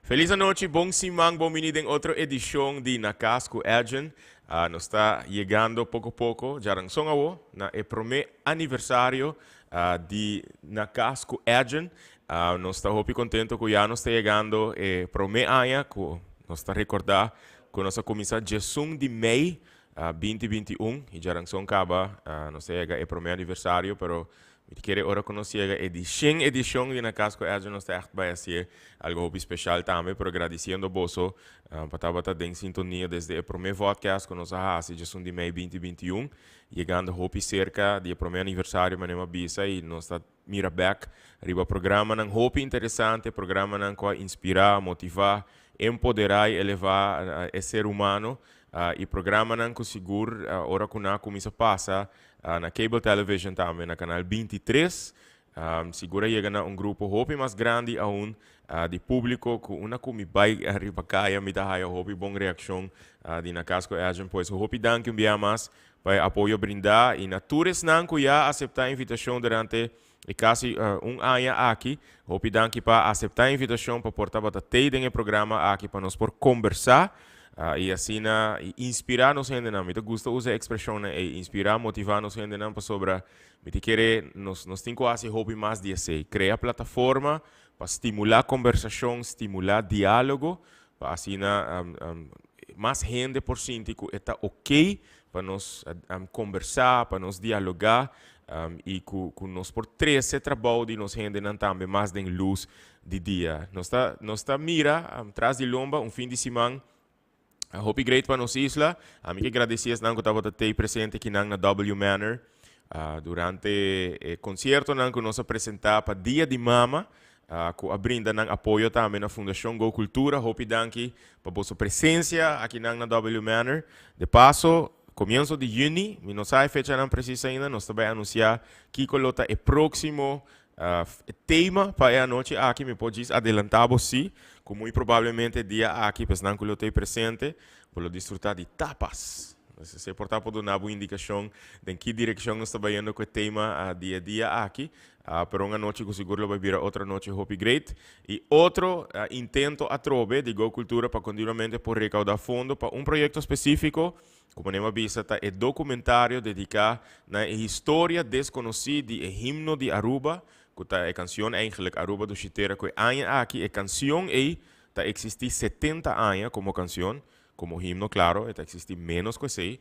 Felis anochi, bon siman, bon bini den otro edicion di Na Cas cu Edjean. Nos ta yegando poco poco, djaranson awo, na e prome aniversario di Na Cas cu Edjean. Nos ta hopi contento cu ya nos ta yegando e prome aña cu nos ta recorda cu nos a cuminsa 11 di mei 2021 y djaranson caba nos ta yega e prome aniversario, pero mi ta kere ora ku nos yega e di 100 edishon di Na Cas ku Edjean, nos ta ègt bai hasié algu hopi speshal tambe, pero gradisiendo boso pa tabata den sintonia desde e promé vodcast ku nos a hasi 11 di mei 2021, yegando hopi serka di e promé aniversario manera mi a bisa, i nos ta mira bèk riba programanan hopi interesante, programanan ku a inspirá, motivá, empoderá i elevá e ser humano, i programanan ku sigur ora ku nan a kuminsá pasa na cable television tambe na canal 23. Sigur a yega na un grupo hopi mas grandi aun di publico cu una cu mi bay riba caya mi ta haya hopi bon reaccion di Na Cas cu Edjean. Pues hopi danki un bia mas pa e apoyo brinda y na tur esnan cu ya a acepta invitacion durante e casi un aña aki. Hopi danki pa acepta invitacion pa por tabata tey den e programa aki pa nos por combersa y asina inspira nos hendenan. Mi ta gusta usa e expresionnan ey, inspira, motiva nos hendenan, pasobra mi ta kere nos tin cu haci hopi mas di esey. Crea plataforma pa stimula combersacion, stimula dialogo, pa asina mas hende por sinti cu e ta ok pa nos combersa, pa nos dialoga y cu nos por trece trabou di nos hendenan tambe mas den luz di dia. Nos ta mira tras di lomba un fin di siman hopi great pa nos isla. Ami ke gradeci esnan cu tabata tey presente akinan na W Manor durante e conciertonan cu nos a presenta pa Dia di Mama, cu a brinda nan apoyo tambe na Fundacion Go Cultura. Hopi danki pa boso presencia akinan na W Manor. De paso, comienzo di juni, mi no sa e fechanan precies ainda, nos ta bay anuncia kico lo ta e proximo tema pa e anochi aki. Mi por djis adelanta bo si, cu muy probablemente dia aki, pesnan cu lo ta presente, bo lo disfruta di tapas. Esey por ta por duna bo indicacion den ki direccion nos ta bayendo cu e tema di e dia aki. Pero un anochi cu sigur lo bay bira otro anochi hopi great. Y otro intento atrobe di Go Cultura pa continuamente por recauda fondo pa un proyecto specifico, como mi a bisa, ta e documentario dedica na e historia desconoci di e himno di Aruba, cu ta e cancion eigenlijk Aruba Dushi Tera, cu e aña aki e cancion ey ta existi 70 aña como cancion, como himno, claro, e ta existi menos cu esey.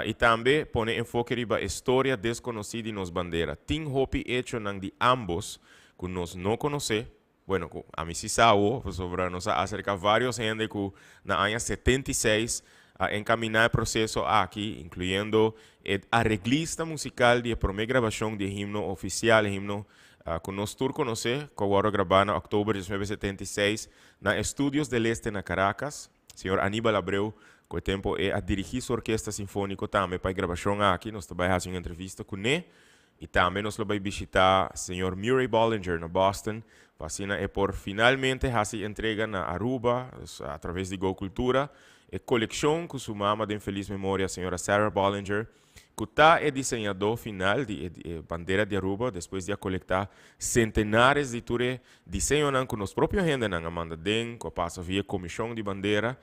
Y tambe pone enfoke riba historia desconoci di nos bandera. Tin hopi hechonan di ambos cu nos no conoce. Bueno, cu ami si sa, pasobra nos a acerca varios hende cu na aña 76 a encamina e proceso aki, incluyendo e arreglista musical di e prome grabacion di himno oficial, himno cu nos tur conoce, cu a wordo graba na october di 1976 na Estudios del Este na Caracas, señor Aníbal Abreu, cu e tempo e a dirigi su orkesta sinfonico tambe pa e grabacion aki. Nos ta bay haci un entrevista cu ne. Y tambe nos lo bay bishita señor Murray Bollinger na Boston, pa asina e por finalmente haci entrega na Aruba, a traves di Go Cultura, e coleccion cu su mama den feliz memoria, señora Sarah Bollinger, cu ta e diseñador final di e bandera di Aruba, despues di a colecta centenares di tur e diseñonan cu nos propio hendenan a manda den, cu a pasa via comision di bandera.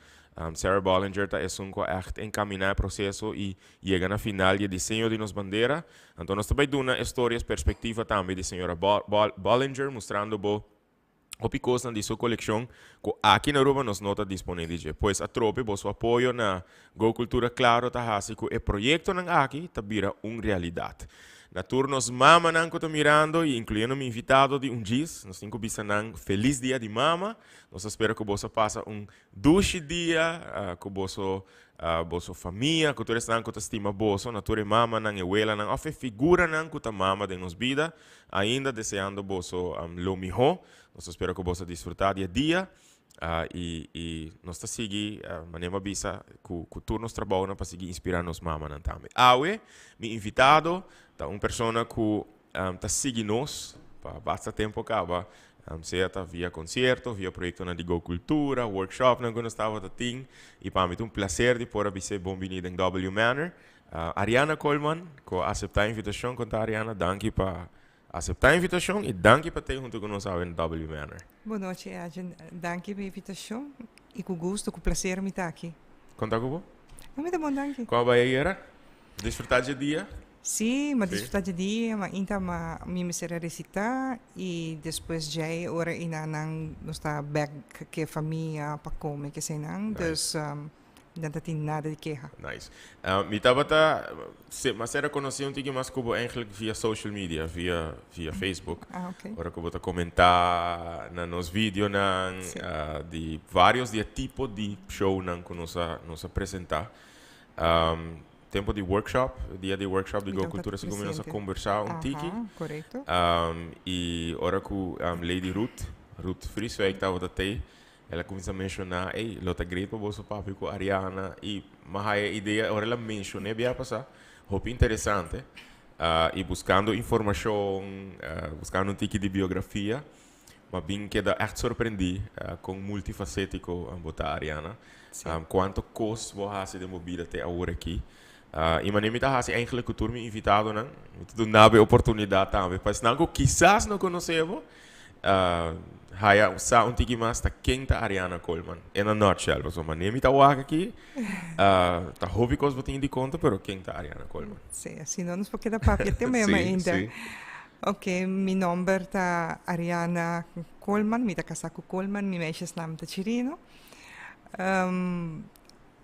Sarah Bollinger ta esun cu a echt encamina e proceso y yega na final di e diseño di nos bandera. Anto nos ta bay duna historias perspectiva tambe di señora Bollinger, mustrando bo hopi cosnan di su coleccion cu aki na Aruba nos no ta dispone di dje. Pues atrobe boso apoyo na Go Cultura claro ta haci cu e proyectonan aki ta bira un realidad. Na tur nos mamanan cu ta mirando y incluyendo mi invitado di un djis, nos tin cu bisa nan feliz dia di mama. Nos ta spera cu boso pasa un dushi dia cu boso famia, cu tur esnan cu ta stima boso, na tur e mamanan, e welanan of e figuranan cu ta mama den nos bida, ainda deseando boso lo miho. Nos ta spera cu boso disfruta di e dia y nos ta sigui, manera mi a bisa, cu tur nos trabounan pa sigui inspira nos mamanan tambe. Awe, mi invitado ta un persona cu ta sigui nos pa basta tempo caba, sea ta via concierto, via proyectonan di Go Cultura, workshopnan cu nos tabata tin, y pa mi ta un placer di por a bis'é bon bini den W Manor. Ariana Koolman, cu a acepta e invitacion. Con ta, Ariana? Danki pa acepta invitacion y danki pa ta hunto cu nos awe na W Manor. Bon nochi, Edjean. Danki pa e invitacion y cu gusto, cu placer mi ta aki. Con ta cu bo? No, mi ta bon, danki. Con a bay ayera? Disfruta dje dia? Sí, m'a disfruta dje dia, ma inta ma mi mester a recita y despues djei ora y nan nan nos ta bek ke famia pa come keseinan, dus nan ta tin nada di keha. Nice. Mi tabata, m'a ser a conoci un tiki mas cu bo eigenlijk via social media, via via Facebook. Ah, ok. Ora cu bo ta comenta na nos videonan, di varios di e tipo di shownan cu nos a nos a presenta. Tempo di workshop, dia di workshop di Go Cultura si nos a conversa un tiki. Correcto. Y ora cu Lady Ruth, Ruth Frieswijk tabata tey, el a cuminsa menciona, ey, lo ta great pa boso papia cu Ariana. Y m'a haya idea, ora el a mencione bia pasa, hopi interesante. Y buscando informacion, buscando un tiki di biografia, M'a bin keda echt sorprendí kon multifacético bo ta, Ariana. Kuanto kos bo a hasi den bo bida te awor aki. I manera mi ta hasi eigenlijk ku tur mi invitadonan, mi ta duna bo e oportunidat tambe pa esnan ku kisas no konosé bo, haya sa un tiki mas ta ken ta Ariana Koolman in a nutshell. Pasobra manera mi ta wak aki, ta hopi kos bo tin di konta, pero ken ta Ariana Koolman? Sí, asina nos por keda papia te mema ainda. Ok, mi nomber ta Ariana Koolman, mi ta kasá ku Koolman, mi meisjesnaam ta Chirino.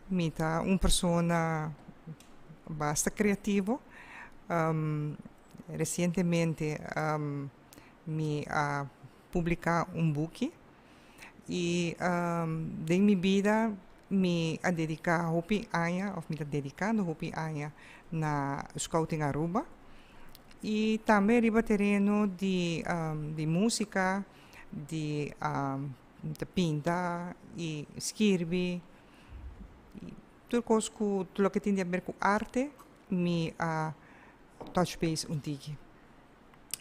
Mi ta un persona basta kreativo. Resientemente mi a publiká un buki i den mi bida mi a dediká hopi aña òf mi ta dedikando hopi aña na Scouting Aruba i tambe riba tereno di di músika, di ta pinta i skirbi tur kos ku loke tin di haber ku arte mi a touch base un tiki.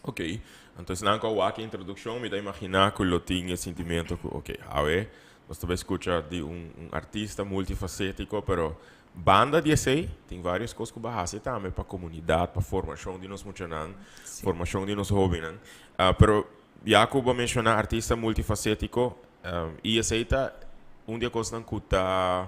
Ok, anto esnan ku a wak e introdukshon mi ta imaginá ku lo tin e sintimentu ku ok, awe nos ta bai skucha di un un artista multifasétiko, pero banda di esei tin vários kos ku bo a hasi tambe pa komunidat, pa formashon di nos muchanan, formashon di nos hóbennan. Pero ya ku bo a menshoná artista multifasétiko i esei ta un di e kosnan ku ta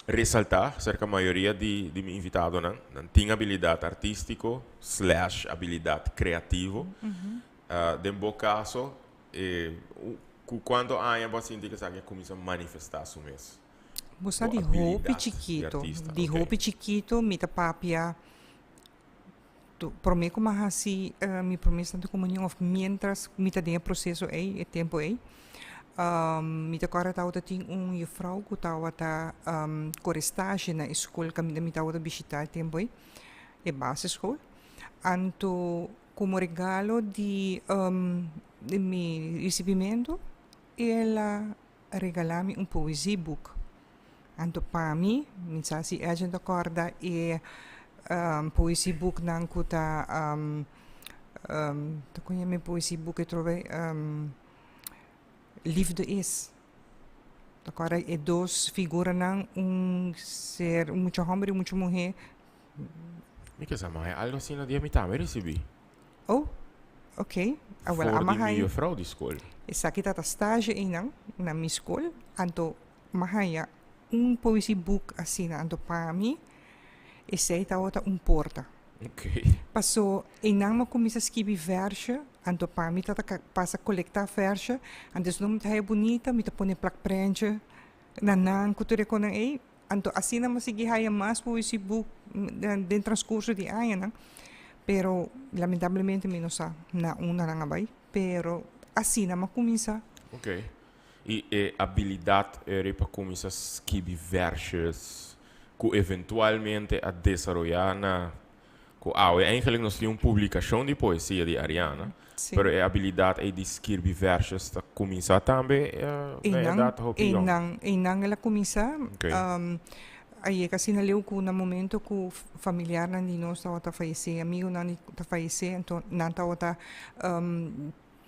resaltá serka mayoria di di mi invitadonan. Nan tin abilidat artístiko slash abilidat kreativo. Den bo kaso, e ku kuantu aña bo a sinti ku esaki a kuminsá manifestá su mes? Bo sa di hopi chikito, di hopi chikito mi ta papia promé ku mi a hasi mi promé Santa Komunion òf miéntras mi ta den e proseso ei, e tempu ei, mi ta kòrda tabata tin un yefrou ku tabata kore stasje na e skol kaminda mi tabata bishitá e tempu ei, e basisschool. Anto komo regalo di mi risibimentu el a regalá mi un poëzieboek. Anto pa mi, mi sa si Edjean ta kòrda e poëzieboeknan ku ta ta kon yama e poëzieboek atrobe Liefde is. Ta kòrda e dos figuranan un ser un mucha hòmber i un mucha muhé. Mi ke sa mas algo asina dia mi tambe risibí. Oh, ok. Awel For di mi juffrouw di skol. Esaki ta ta stage einan na mi skol, anto m'a haña un poëzieboek asina, anto pa mi esei tabata un porta. Ok. Paso einan m'a kuminsá skibi vèrsje, anto pa mi tabata pasa kolektá vèrsje, anto esnan mi ta haña bunita mi ta pone plakprentje na nan ku tur e konan ei. Anto asina mi a sigui haya mas poëzieboek den transcurso di añanan, pero lamentablemente mi no sa na unda nan a bai, pero asina mi a cuminsa. Ok. Y e abilidad eri pa cuminsa skibi versjes cu eventualmente a desaroya na Ku awe eigenlijk nos tin un publikashon di poesia di Ariana, pero e abilidat ei di skirbi versjes ta kuminsá tambe na edat hopi yòn. Einan, einan el a kuminsá. A yega asina leu ku na momento ku familiarnan di nos tabata fayesé, amigunan ta fayesé, anto nan tabata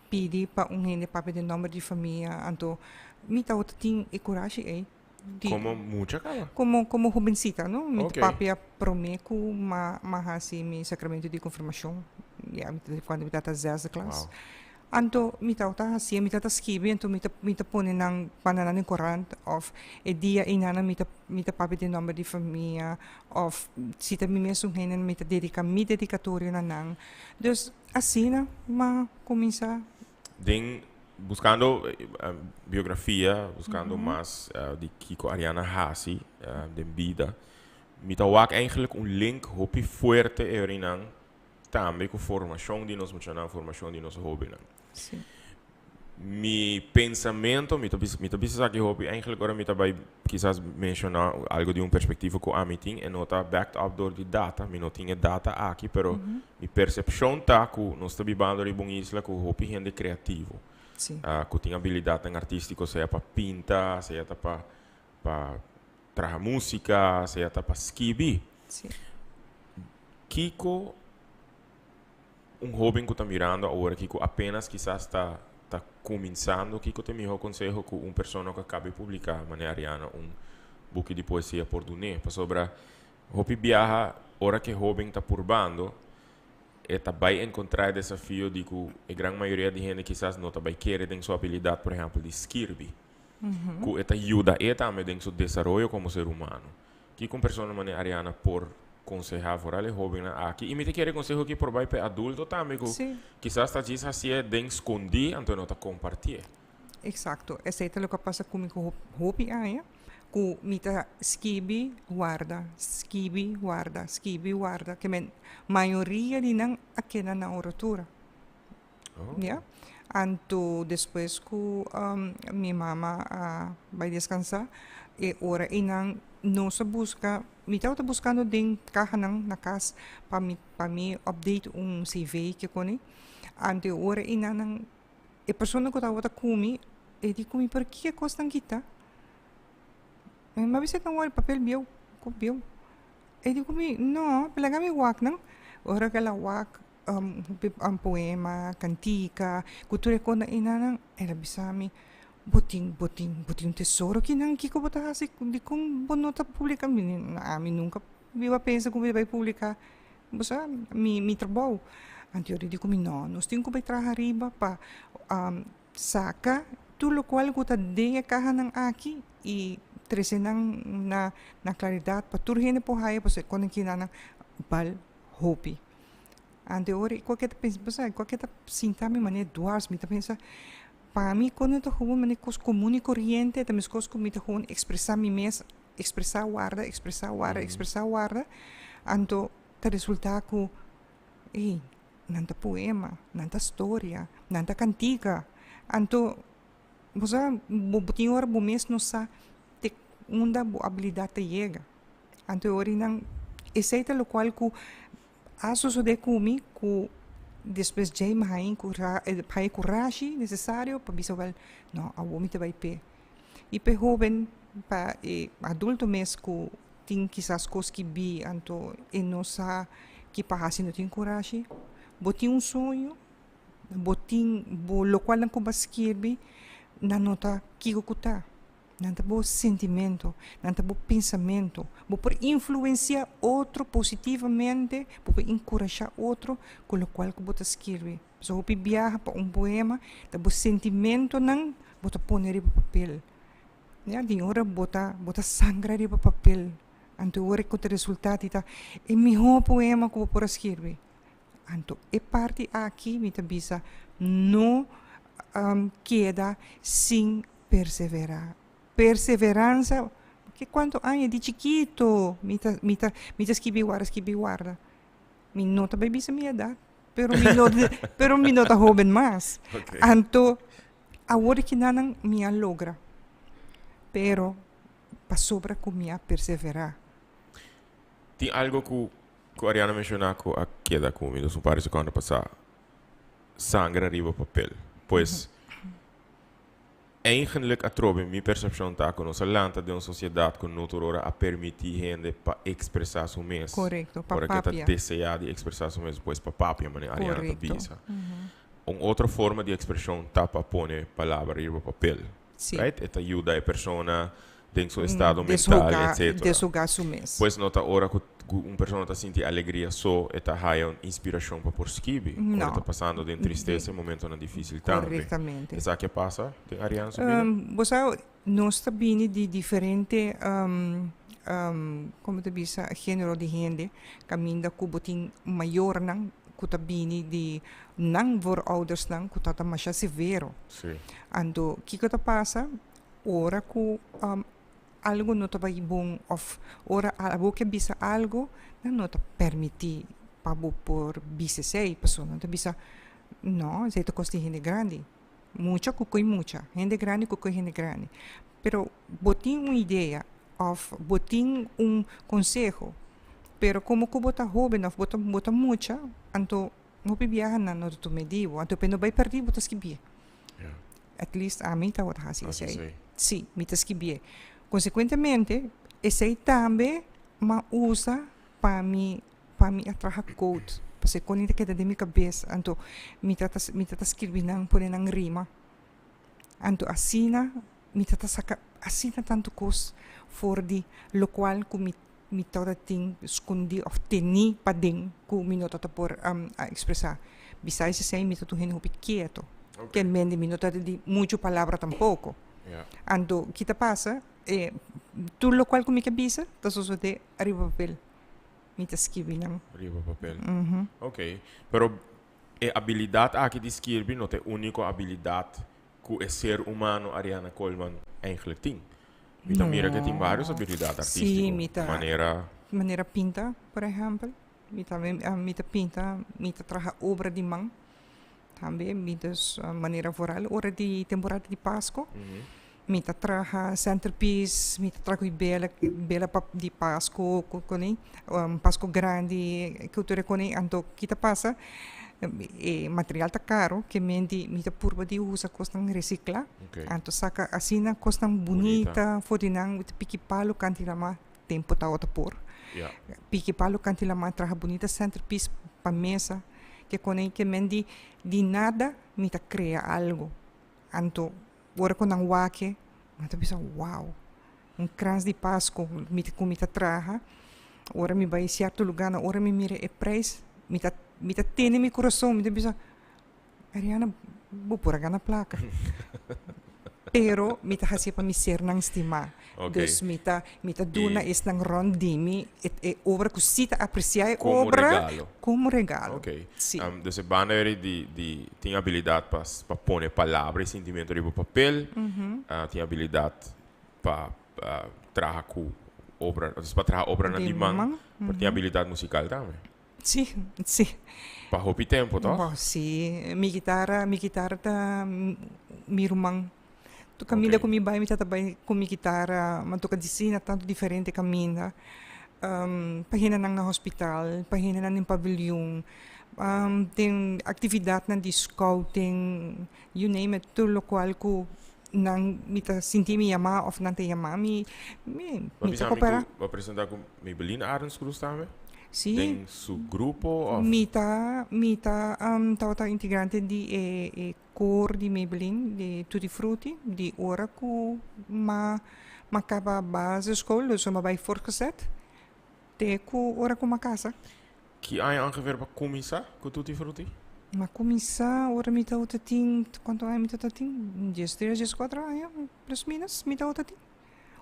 pidi pa un hende papia den nòmber di famia, anto mi tabata tin e kurashi ei. Di, Como mucha caba? Como, como jovencita, no? Mi okay. papia prome cu ma, ma hasi mi sacramento di confirmacion. Ja, cuando mi tata zesde klas. Anto mi tabata hacié, mi tabata skibi, anto mi ta mi ta pone nan manda nan den corant of e dia einan mi ta mi ta papia den nomber di famia of si ta mi mesun hende mi ta dedica mi dedicatorio na nan. Dus asina m'a cuminsa. Den buscando biografia, buscando mas di kico Ariana haci den bida, mi ta wak eigenlijk un link hopi fuerte eorinan tambe ku formashon di nos muchanan, formashon di nos hóbennan. Sí. Mi pensamentu, mi ta bisa, mi ta bisa esaki hopi, eigenlijk ora mi ta bai kisas menshoná algu di un perspektiva ku ami tin, e no ta backed up dor di data, mi no tin e data aki, pero mi persepshon ta ku nos ta bibando riba un isla ku hopi hende kreativo, ku tin abilidatnan artístiko, sea pa pinta, sea ta pa pa traha músika, sea ta pa skibi. Sí. Kiko un hóben ku ta mirando awor aki ku apenas kisas ta ta kuminsando, kiko ta e mihó konseho ku un persona ku a kaba di publiká, manera Ariana, un buki di poesia por dun'é? Pasobra hopi biaha ora ku e hóben ta purbando, e ta bai enkontrá e desafio di ku e gran mayoria di hende kisas no ta bai kere den su abilidat, por ehèmpel, di skirbi. Ku e ta yuda e tambe den su desaroyo komo ser humano. Kiko un persona manera Ariana por konsehá foral e hóbennan aki? I mi ta kere konseho aki por bai pa e adulto tambe ku kisas ta djis hasié den skondí anto e no ta kompartié. Eksakto. Esei ta loke a pasa ku mi ku hopi aña ku mi ta skibi warda, skibi warda, skibi warda. Ke men mayoria di nan a keda na orotura. Ya. Anto despues ku mi mama a bai deskansá, e ora einan nos a buska, mi tabata buskando den kahanan na kas pa mi pa mi update un CV ke koni. Anto e ora einan nan e persona ku tabata ku mi e di ku mi, pero kiko e kosnan kita? Mi a bisa nan wòrdu papel bieu, kos bieu. E di ku mi, no, laga mi wak nan. Ora ku el a wak un poema, kantika, ku tur e kosnan einan, el a bisa mi, Bo tin, bo tin, bo tin un tesoro kinan, kiko bo ta hasi? Dikon bo no ta publiká? Mi di, Ami nunka biba pensa ku mi ta bai publiká, bo sa, mi mi trabou. Anto e di ku mi, No, nos tin ku bai traha ariba pa saka tur lokual ku ta den e kahanan aki i trese nan na na klaridat pa tur hende por haya, pasobra e kosnan kinan bal hopi. Ante ora i kualke ta pensa, bo sa, kualke ta sinta mi manera dwars, mi ta pensa, pa mi kon no ta gewoon manera kos komun i koriente, ta meskos ku mi ta gewoon ekspresá mi mes, ekspresá warda, ekspresá warda, ekspresá warda, anto ta resultá ku, ey, nan ta poema, nan ta storia, nan ta kantika, anto bo sa, bo tin ora bo mes no sa te unda bo abilidat ta yega. Anto e ora nan, esei ta lokual ku A sosodé ku mi ku despues djei mi haña haña e kurashi nesesario pa bisa wèl, no, awor mi ta bai p'e. I p'e hóben, pa e adulto mes ku tin kisas kos skibí anto e no sa ki pa hasi, no tin kurashi, bo tin un soño, bo tin bo lokualnan ku bo a skirbi, nan no ta kiko ku ta. Nan ta bo sentimento, nan ta bo pensamento. Bo por influencia otro positivamente, bo por encurasha otro cu locual cu bo ta skirbi. Pasobra hopi biaha pa un poema ta bo sentimentonan bo ta pone riba papel. Ya, tin ora bo ta bo ta sangra riba papel, anto e ora cu ta resulta di ta e miho poema cu bo por a skirbi. Anto e parti aki mi ta bisa no keda sin Perseverá. Perseveransa, ke kuantu aña di chikito mi ta mi ta mi ta skibi warda skibi warda. Mi no ta bai bisa mi edat, pero mi no pero mi no ta hoben mas. Okay. Anto awor di kinanan mi a logra, pero pasobra ku mi a perseverá. Tin algo ku ku Ariana menshoná ku a keda ku mi, dus un par di sekondo pasá. Sangre riba papel. Pues. Eigenlijk atrobe mi persepshon ta ku nos a lanta den un sosiedat ku no tur ora a permití hende pa ekspresá su mes. Korekto, pa Ora ke ta papia. deseá di ekspresá su mes, pues pa papia, manera Ariana ta Korekto. bisa. Un otro forma di ekspreshon ta pa pone palabra riba papel. Sí. Right? E ta yuda e persona. Den su estado mental, etc. Deshoga su mes. Pues no ta ora cu un persona ta sinti alegria so e ta haya un inspiracion pa por skibi. No. Ora ta pasando den tristesa y momentonan dificil tambe. Correctamente. Esaki a pasa den Ariana su bida? Bo sa, nos ta bini di diferente, como ta bisa, genero di hende, caminda cu bo tin mayornan cu ta bini di nan vooroudersnan cu ta ta masha severo. Anto, kico ta pasa? Ora ku algu no ta bai bon òf ora abo ke bisa algu, nan no ta permití pa bo por bisa esei, pasobra nan ta bisa, no, esei ta kos di hende grandi. Mucha ku koi mucha, hende grandi ku koi hende grandi. Pero bo tin un idea òf bo tin un konseho, pero komo ku bo ta hóben òf bo ta bo ta mucha, anto hopi biaha nan no ta tuma e di bo, anto pa e no bai pèrdí bo ta skibié. At least ami tabata hasi esei. Sí, mi ta skibié. Konsekuentemente, esei tambe m'a usa pa mi pa mi a traha code. Pasobra kon ta keda den mi kabes, anto mi ta mi ta skirbi nan, pone nan rima. Anto asina mi ta saka asina tantu kos for di lokual ku mi mi tabata tin skondí òf tení paden ku mi no tabata por a ekspresá. Besides esei mi ta un hende hopi kieto. Ke mente mi no tabata di muchu palabra tampoko. Anto ki ta pasa e tur lokual ku mi ke bisa ta sosodé ariba papel. Mi ta skibi nan. Riba papel. Oké. Pero e abilidat aki di skirbi no ta e úniko abilidat ku e ser humano Ariana Colman eigenlijk tin. Mi ta mira ke tin varios abilidat artístiko. Sí, mi ta. Manera. Manera pinta, por ehèmpel. Mi tambe mi ta pinta, mi ta traha obra di man tambe. Mi dus manera vooral ora di temporada di Pasco. Mi ta traha centerpiece, mi ta traha ku bela, bela pa di Pasco ku kuné, Pasco grandi ku tur e kuné. Anto ki ta pasa? E material ta caro ke men di mi ta purba di usa cosnan recicla anto saca asina cosnan bunita for di nan mi ta piki palo canti lama tempo tawata por piki palo canti lama traha bunita centerpiece pa mesa ke cone ke men di di nada mi ta crea algo anto ora cu nan wak nan ta bisa wow un krans di Pasco mi ta cu mi ta traha ora mi bai cierto lugar nan ora mi mira e prijs mi ta mi ta tene mi curason mi ta bisa Ariana bo por a gana placa pero mi ta hacié pa mi sernan stima dus mi ta mi ta duna esnan rond di mi e e obra cu si ta aprecia e obra como regalo si. Dus e banda eri di di tin abilidad pa pa pone palabra y sintimento riba papel tin abilidad pa traha cu obra, dus pa traha obranan di man, pero tin abilidad musical tambe. Sí, sí. Pa hopi tempo, toch? Bo, sí. Mi guitarra, mi guitarra ta mi ruman. Tur caminda cu mi bai, mi tata bai cu mi guitarra. Mi a toca disina tanto diferente caminda. Pa hendenan na hospital, pa hendenan den paviljoen, den actividadnan di scouting, you name it, tur locual cu nan mi ta sinti mi yama of nan ta yama mi, mi mi ta coopera. Bo a presenta cu Maybelline Arends Cruz tambe? Si. Den su grupo of? Mi ta mi ta tabata integrante di e e koor di Maybelline di Tutti Frutti di ora cu m'a m'a caba basisschool dus m'a bay voortgezet te cu ora cu m'a casa. Ki aña ongeveer bo a cuminsa cu Tutti Frutti? M'a cuminsa ora mi tabata tin, cuanto aña mi tabata tin? Diestres, diescuatro aña plus minus mi tabata tin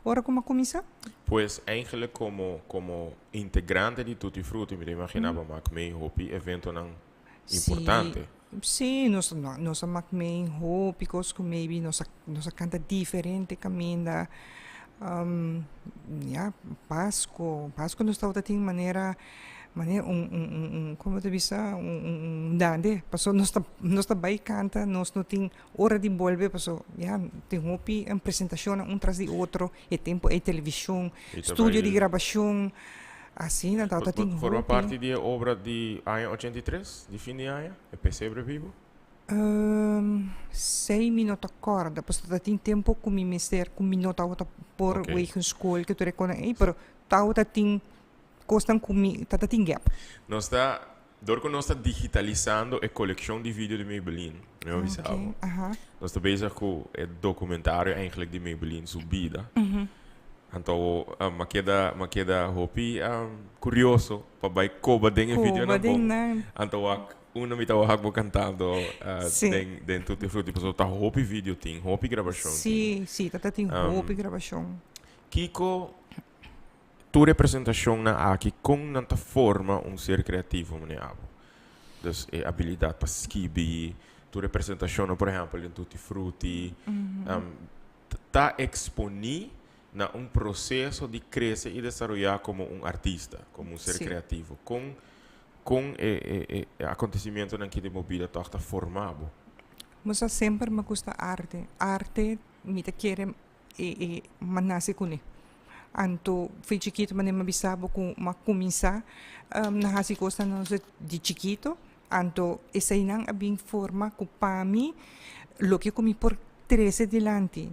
ora cu m'a cuminsa. Pues eigenlijk como como integrante di Tutti Frutti mi ta imagina bo a mak mee hopi eventonan importante. Si, nos nos a mak mee hopi cos cu maybe nos a nos a canta diferente caminda ya Pasco, Pasco nos tabata tin manera manera un un un un como ta bisa un un un dande pasobra nos ta nos ta bay canta nos no tin ora di bolbe pasobra ya tin hopi presentacionnan un tras di otro e tempo ey television studio di grabacion asina tabata tin hopi. Forma parti di e obra di aña 83 di fin di aña e pesebre bibo? Sei mi no ta corda pasobra ta tin tempo cu mi mester cu mi no tabata por wegens school cu tur e cosnan ey pero tabata tin cosnan cu mi tabata tin gap. Nos ta dor cu nos ta digitalisando e coleccion di video di Maybelline mi a bisa abo nos ta bezig cu e documentario eigenlijk di Maybelline su bida. Anto m'a keda m'a keda hopi curioso pa bai coba den e video Coba nan den bon. nan. Anto wak unda mi ta wak bo cantando Sí. den den Tutti Frutti pasobra ta hopi video tin, hopi grabacion tin. Sí, sí, ta ta tin hopi grabacion. Kico tur e presentacionnan aki con nan ta forma un ser creativo manera abo? Dus e abilidad pa skibi, tur e presentacionnan por ehempel den Tutti Frutti, ta exponí na un proceso di crece y desaroyá como un artista, como un ser creativo. Con con e e e acontecimientonan ki den bo bida tog ta forma bo? Bo sa semper mi gusta arte. Arte mi ta kere e e mi a nace cune. Anto fo'i chikito manera mi a bisa bo cu mi a cuminsa na haci cosnan di chikito. Anto eseinan a bin forma ku pa mi loke ku mi por trese dilanti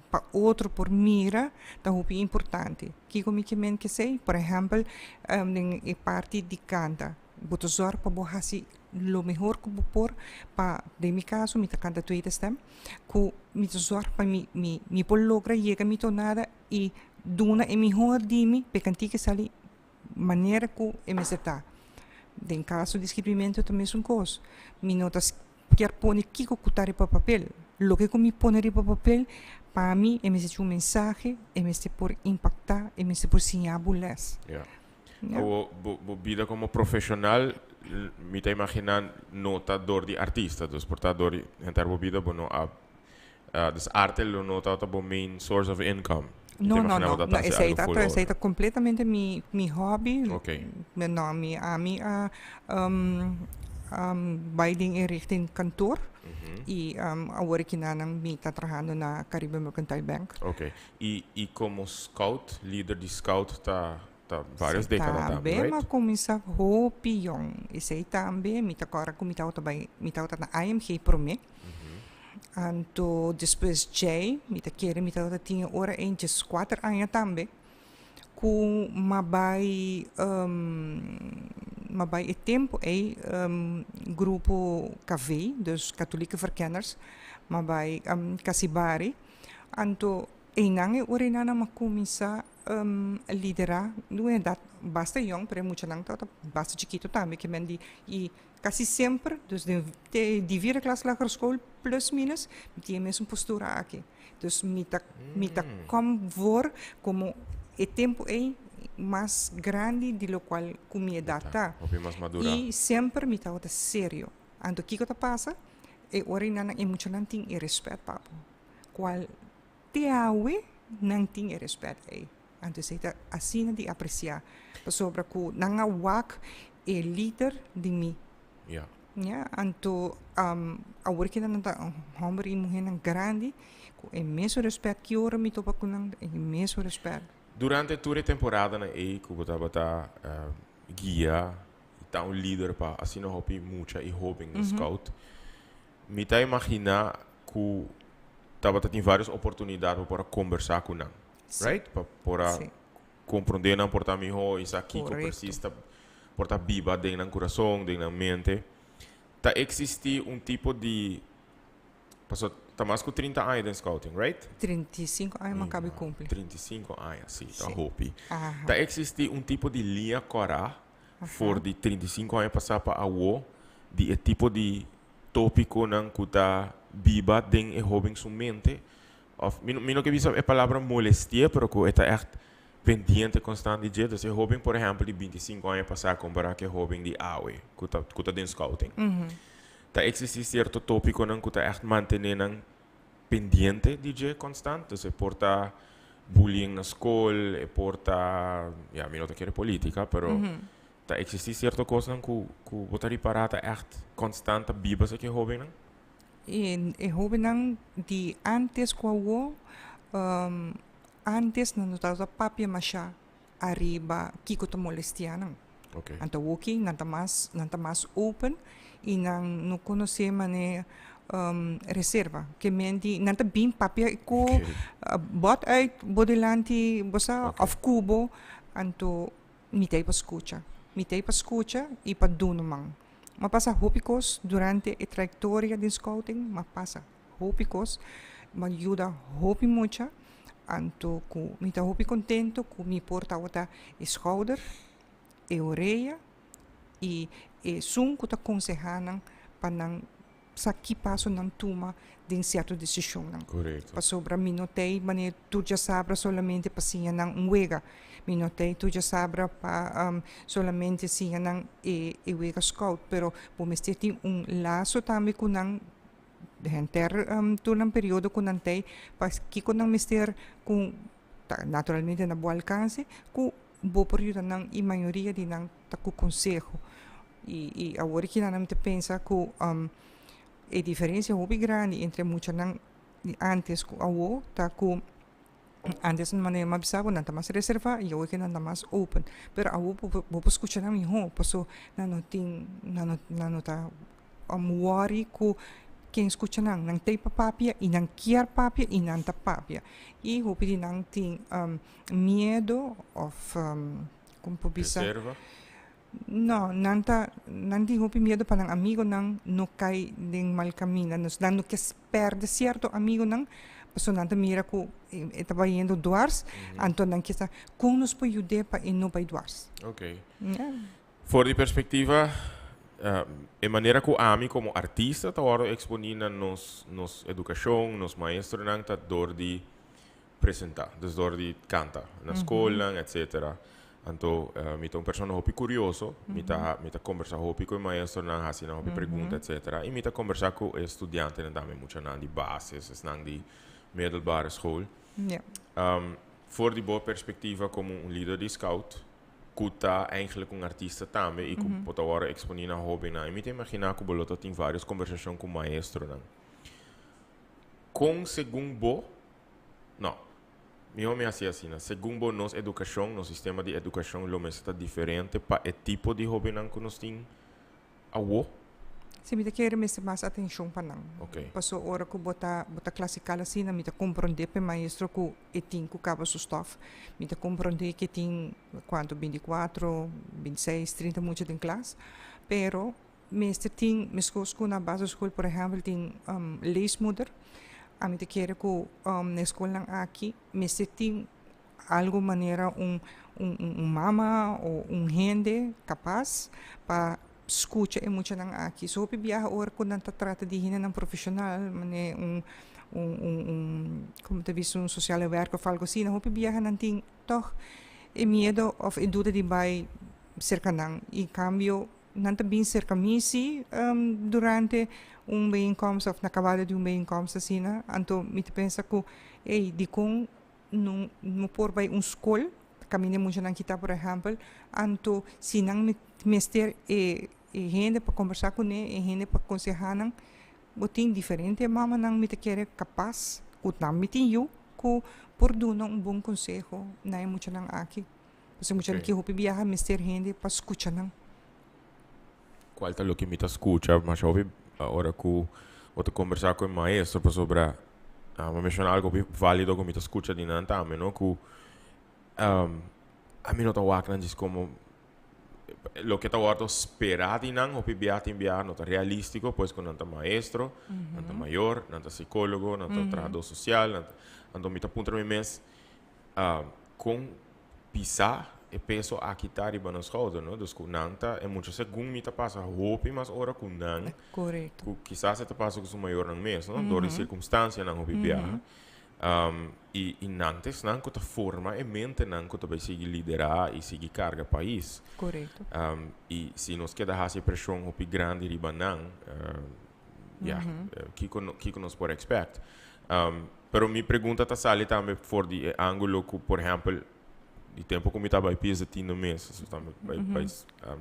pa otro por mira ta hopi importante. Kiko mi ke men kesei? Por ehèmpel den e parti di kanta, bo ta zòrg pa bo hasi lo mehor ku bo por pa, den mi kaso mi ta kanta tweede stem, ku mi ta zòrg pa mi mi mi por logra yega mi tonada i duna e mihor di mi pa e kantika sali manera ku e mester ta. Den kaso di skirbimentu ta mesun kos. Mi no ta kier pone kiko ku ta riba papel. Loke ku mi pone riba papel, pa mi e mester tin un mensahe, e mester por impaktá, e mester por siña bo les. Ya. Awor, bo bo bida komo profeshonal, mi ta imaginá no ta dor di artista. Dus por ta dor di henter bo bida bo no a Dus arte lo no tabata bo main source of income. No, no, no. No, esei ta, esei ta completamente mi, mi hobby. Ok. No, mi, ami a um, um, bai den e richting kantoor. I um, awor kinanan mi ta trahando na Caribe Mercantile Bank. Ok. I, i como scout, lider di scout ta, ta varios decada tambe, Tambe right? m'a cuminsa hopi yong. Esei tambe mi ta corda cu mi tabata bai, mi tabata na IMG prome. Anto despues djei mi ta kere mi tabata tin e ora ei dieskuater aña tambe ku m'a bai m'a bai e tempu ei grupo KV, dus Katholieke Verkenners, m'a bai Casibari. Anto einan e ora einan nan a kuminsá liderá di un edat basta yòn, pero e muchanan tabata basta chikito tambe ke men di i Casi semper, dus den te di vierde klas lagere school plus minus, mi tin e mesun postura aki. Dus mi ta mi ta kom voor como e tempo ey mas grandi di locual cu mi edad ta. Hopi mas madura. Y semper mi tabata serio. Anto kico ta pasa? E ora ei nan e muchanan tin e respet pa bo. Cual te awe nan tin e respet ey. Anto esei ta asina di apresiá, pasobra ku nan a wak e lider di mi. Ja. Ja, anto awor ki nan ta hòmber i muhénan grandi, ku e mesun rèspèt ki ora mi topa ku nan, e mesun rèspèt. Durante tur e temporadanan ei ku bo tabata guia i ta un lider pa asina hopi mucha i hóben den scout, mi ta imaginá ku tabata tin vários oportunidat pa por a kombersá ku nan. Right? Pa por a comprende nan por ta miho y sa kico precies ta por ta biba den nan curason, den nan mente. Ta existi un tipo di, paso ta mas cu 30 aña den scouting, right? 35 aña mi a caba di cumpli. 35 aña, si, ta hopi. Ta existi un tipo di liña cora for di 35 aña pasa pa awo di e tipo di topiconan cu ta biba den e hoben su mente? Of mi no mi no ke bisa e palabra molesti'é, pero ku e ta ègt pendiente konstant di dje. Dus e hóben por ehèmpel di 25 aña pasá kompará ku e hóben di awe ku ta ku ta den scouting. Ta eksistí sierto tópikonan ku ta ègt mantené nan pendiente di dje konstant. Dus e por ta bullying na skol, e por ta, ya mi no ta kere polítika, pero ta eksistí sierto kosnan ku ku bo ta ripará ta ègt konstant ta biba esaki e hóbennan. E hobennan di antes ku awo, antes nan no tabata papia masha ariba kiko ta molestia nan. Anto awoki nan ta mas, nan ta mas open i nan no konosé manera reserva. Ke men di nan ta bin papia ku bòt uit bo dilanti bo sa òf ku bo, anto mi ta ei pa skucha. Mi ta ei pa skucha i pa duna man. M'a pasa hopi kos durante e trayektoria den scouting, m'a pasa hopi kos, m'a yuda hopi mucha. Anto ku mi ta hopi contento ku mi por tabata e schouder, e orea i esun ku ta konsehá nan pa nan sa ki paso nan tuma den sierto desishonnan. Pasobra mi no t'ei manera tur djasabra solamente pa siña nan un wega. Mi no t'ei tur djasabra pa solamente siña nan e e wega scout, pero bo mester tin un laso tambe ku nan henter tur nan periodo ku nan t'ei pa kiko nan mester ku ta naturalmente na bo alkanse ku bo por yuda nan i mayoria di nan ta ku konseho. I i awor ki nan ta pensa ku e diferensia hopi grandi entre muchanan di antes ku awo ta ku antes manera mi a bisa bo nan ta mas reserva i awo ki nan ta mas open. Pero awo bo bo por skucha nan mihó paso nan no tin nan no nan no ta wòri ku ken skucha nan. Nan ta ei pa papia i nan kier papia i nan ta papia. I hopi di nan tin miedo òf kon por bisa. Reserva? No, nan ta nan tin hopi miedo pa nan amigonan no kai den mal kaminda. Nos nan no ke pèrdè sierto amigonan pasobra nan ta mira ku e ta bayendo dwars, anto nan ke sa kon nos por yud'é pa e no bai dwars. Ok. For di perspektiva, e manera ku ami komo artista ta wòrdu eksponí na nos nos edukashon, nos maestronan ta dor di presentá, dus dor di kanta na skolnan etcetera. Anto mi ta un persona hopi kurioso, mi ta mi ta kombersá hopi ku e maestronan, hasi nan hopi pregunta etcetera i mi ta kombersá ku e studiantenan tambe, muchanan di basis, esnan di middelbare school. For di bo perspektiva komo un lider di scout ku ta eigenlijk un artista tambe i ku bo ta wòrdu eksponí na hóbennan i mi ta imaginá ku bo lo ta tin vários kombersashon ku maestronan. Kon segun bo No. Mihó mi hasi asina. Segun bo nos edukashon, nos sistema di edukashon lo mester ta diferente pa e tipo di hóbennan ku nos tin awo? Si, mi ta kere mester mas atenshon pa nan. Ok. Paso ora ku bo ta bo ta klasikal asina, mi ta komprondé pa e maestro ku e tin ku kaba su stòf. Mi ta komprondé ku e tin kuantu 24, 26, 30 mucha den klas. Pero Mester tin, meskos ku na basisschool por ehèmpel tin leesmoeder, ami ta kere ku na e skolnan aki mester tin algu manera un un mama o un hende kapas pa skucha e muchanan aki. So hopi biaha ora ku nan ta trata di hendenan profeshonal manera un un un komo ta bisa un sosiale werker òf algu asina hopi biaha nan tin tòg e miedo òf e duda di bai serka nan i kambio Nan ta bin serka mi si durante un bijeenkomst of na kabada di un bijeenkomst asina. Anto mi ta pensa ku ey dikon no no por bai un skol kaminda e muchanan kita por ehèmpel. Anto si nan mester e e hende pa kombersá kuné, e hende pa konsehá nan, bo tin diferente mamanan mi ta kere kapas ku nan mi tin yu ku por duna un bon konseho na e muchanan aki. Pasobra muchanan ki hopi biaha mester hende pa skucha nan. Kual ta loke mi ta skucha masha hopi ora ku bo ta kombersá ku e maestro pasobra bo a menshoná algu hopi válido ku mi ta skucha di nan tambe no ku ami no ta wak nan djis komo loke ta wòrdu sperá di nan hopi biaha tin biaha no ta realístiko pues ku nan ta maestro, nan ta mayor, nan ta sikólogo, nan ta trahadó sosial, nan ta anto mi ta puntra mi mes Kon pisá e peso aki ta riba nan schouder, no? Dus ku nan ta, e mucha segun mi ta pasa hopi mas ora ku nan, Korekto. ku kisas e ta pasa ku su mayornan mes, no? Dor di sirkumstansianan hopi biaha. I i nan ta esnan ku ta forma e mentenan ku ta bai sigui liderá i sigui karga pais. Korekto. I si nos keda hasi e preshon hopi grandi riba nan, ya, kiko kiko nos por expect? Pero mi pregunta ta sali tambe for di e angulo ku, por ehèmpel, di tempu ku mi ta bai pisa tindo mes, so tambe bai bai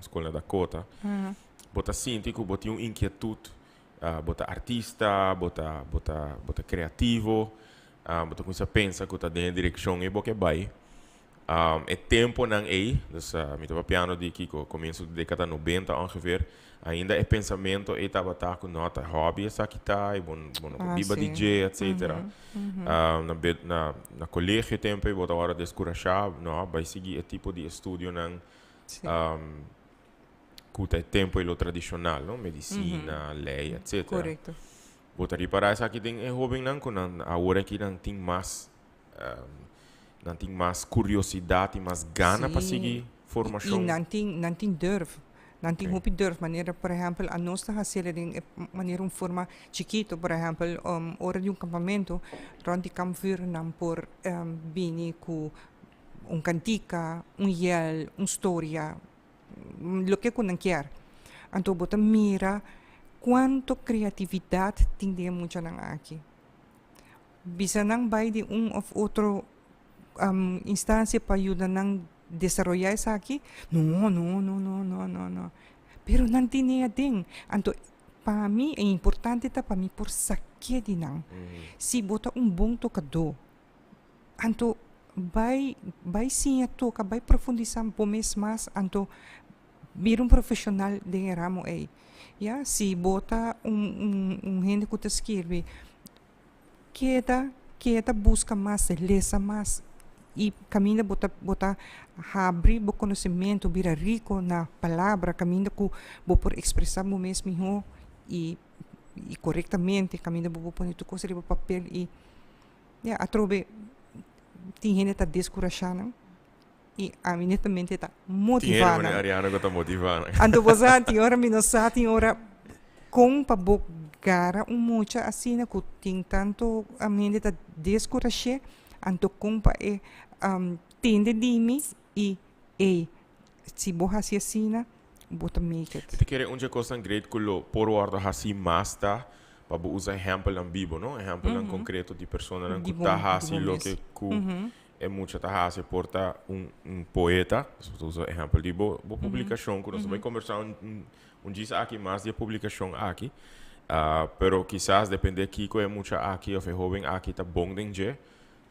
skol na Dakota, bo ta sinti ku bo tin un inkietut, bo ta artista, bo ta bo ta bo ta kreativo, bo ta kuminsá pensa ku ta den e direkshon ei bo ke bai. E temponan ei, dus mi ta papiando di kiko, komienso di dekada nobenta ongeveer, ainda e pensamento ei tabata ku no ta hòbi esaki ta i bo bo no por biba di dje etsetera. Na na na kolegio e tempo ei bo ta wòrdu deskurashá, no, bai sigui e tipo di estudionan ku ta e tempo ei lo tradishonal, no, medisina, lei etsetera. Bo ta ripará esaki den e hóbennan ku nan awor aki nan tin mas. Nan tin mas curiosidad y mas gana pa sigui formacion. Y nan tin durf. Nan tin hopi durf. Manera, por ehempel, anos ta haci'e den e manera un forma chikito. Por ehempel, ora di un campamento, rond di kampvuur nan por bini cu un cantica, un yel, un storia, loke cu nan kier. Anto bo ta mira cuanto creatividad tin den e muchanan aki. Bisa nan bay di un of otro instancia pa yuda nan desaroya esaki? No, no, no, no, no, no, no. Pero nan tin aden. Anto, pa mi, e importante ta pa mi por saca di nan. Si bo ta un bon tocador, anto bay bay siña toca, bay profundisa bo mes mas, anto bira un profesional den e ramo ey. Ya, si bo ta un hende cu ta skirbi, keda keda busca mas, lesa mas y caminda bo ta habri bo conocimento, bira rico na palabra, caminda cu bo por expresa bo mes miho y corectamente, caminda bo por pone tur cos riba papel y ya. Atrobe tin hende ta descurasha nan y ami netamente ta motiva nan. Ariana cu ta motiva nan. Anto bo sa, tin ora mi no sa, tin ora con pa bo gara un mucha asina cu tin tanto hende ta descurashe, anto con pa e tende di mi y ey, si bo haci asina, bo ta make it. Mi ta kere un cos tan great cu lo por wordo haci mas ta pa bo usa ehempelnan bibo, no? Ehempelnan concreto di personanan cu ta haci loke cu e mucha ta haci. Por ta un poeta, nos ta usa ehempel di bo publicacion, cu nos ta bay conversa un djis aki mas di e publicacion aki. Pero kisas depende kico e mucha aki of e hoben aki ta bon den dje,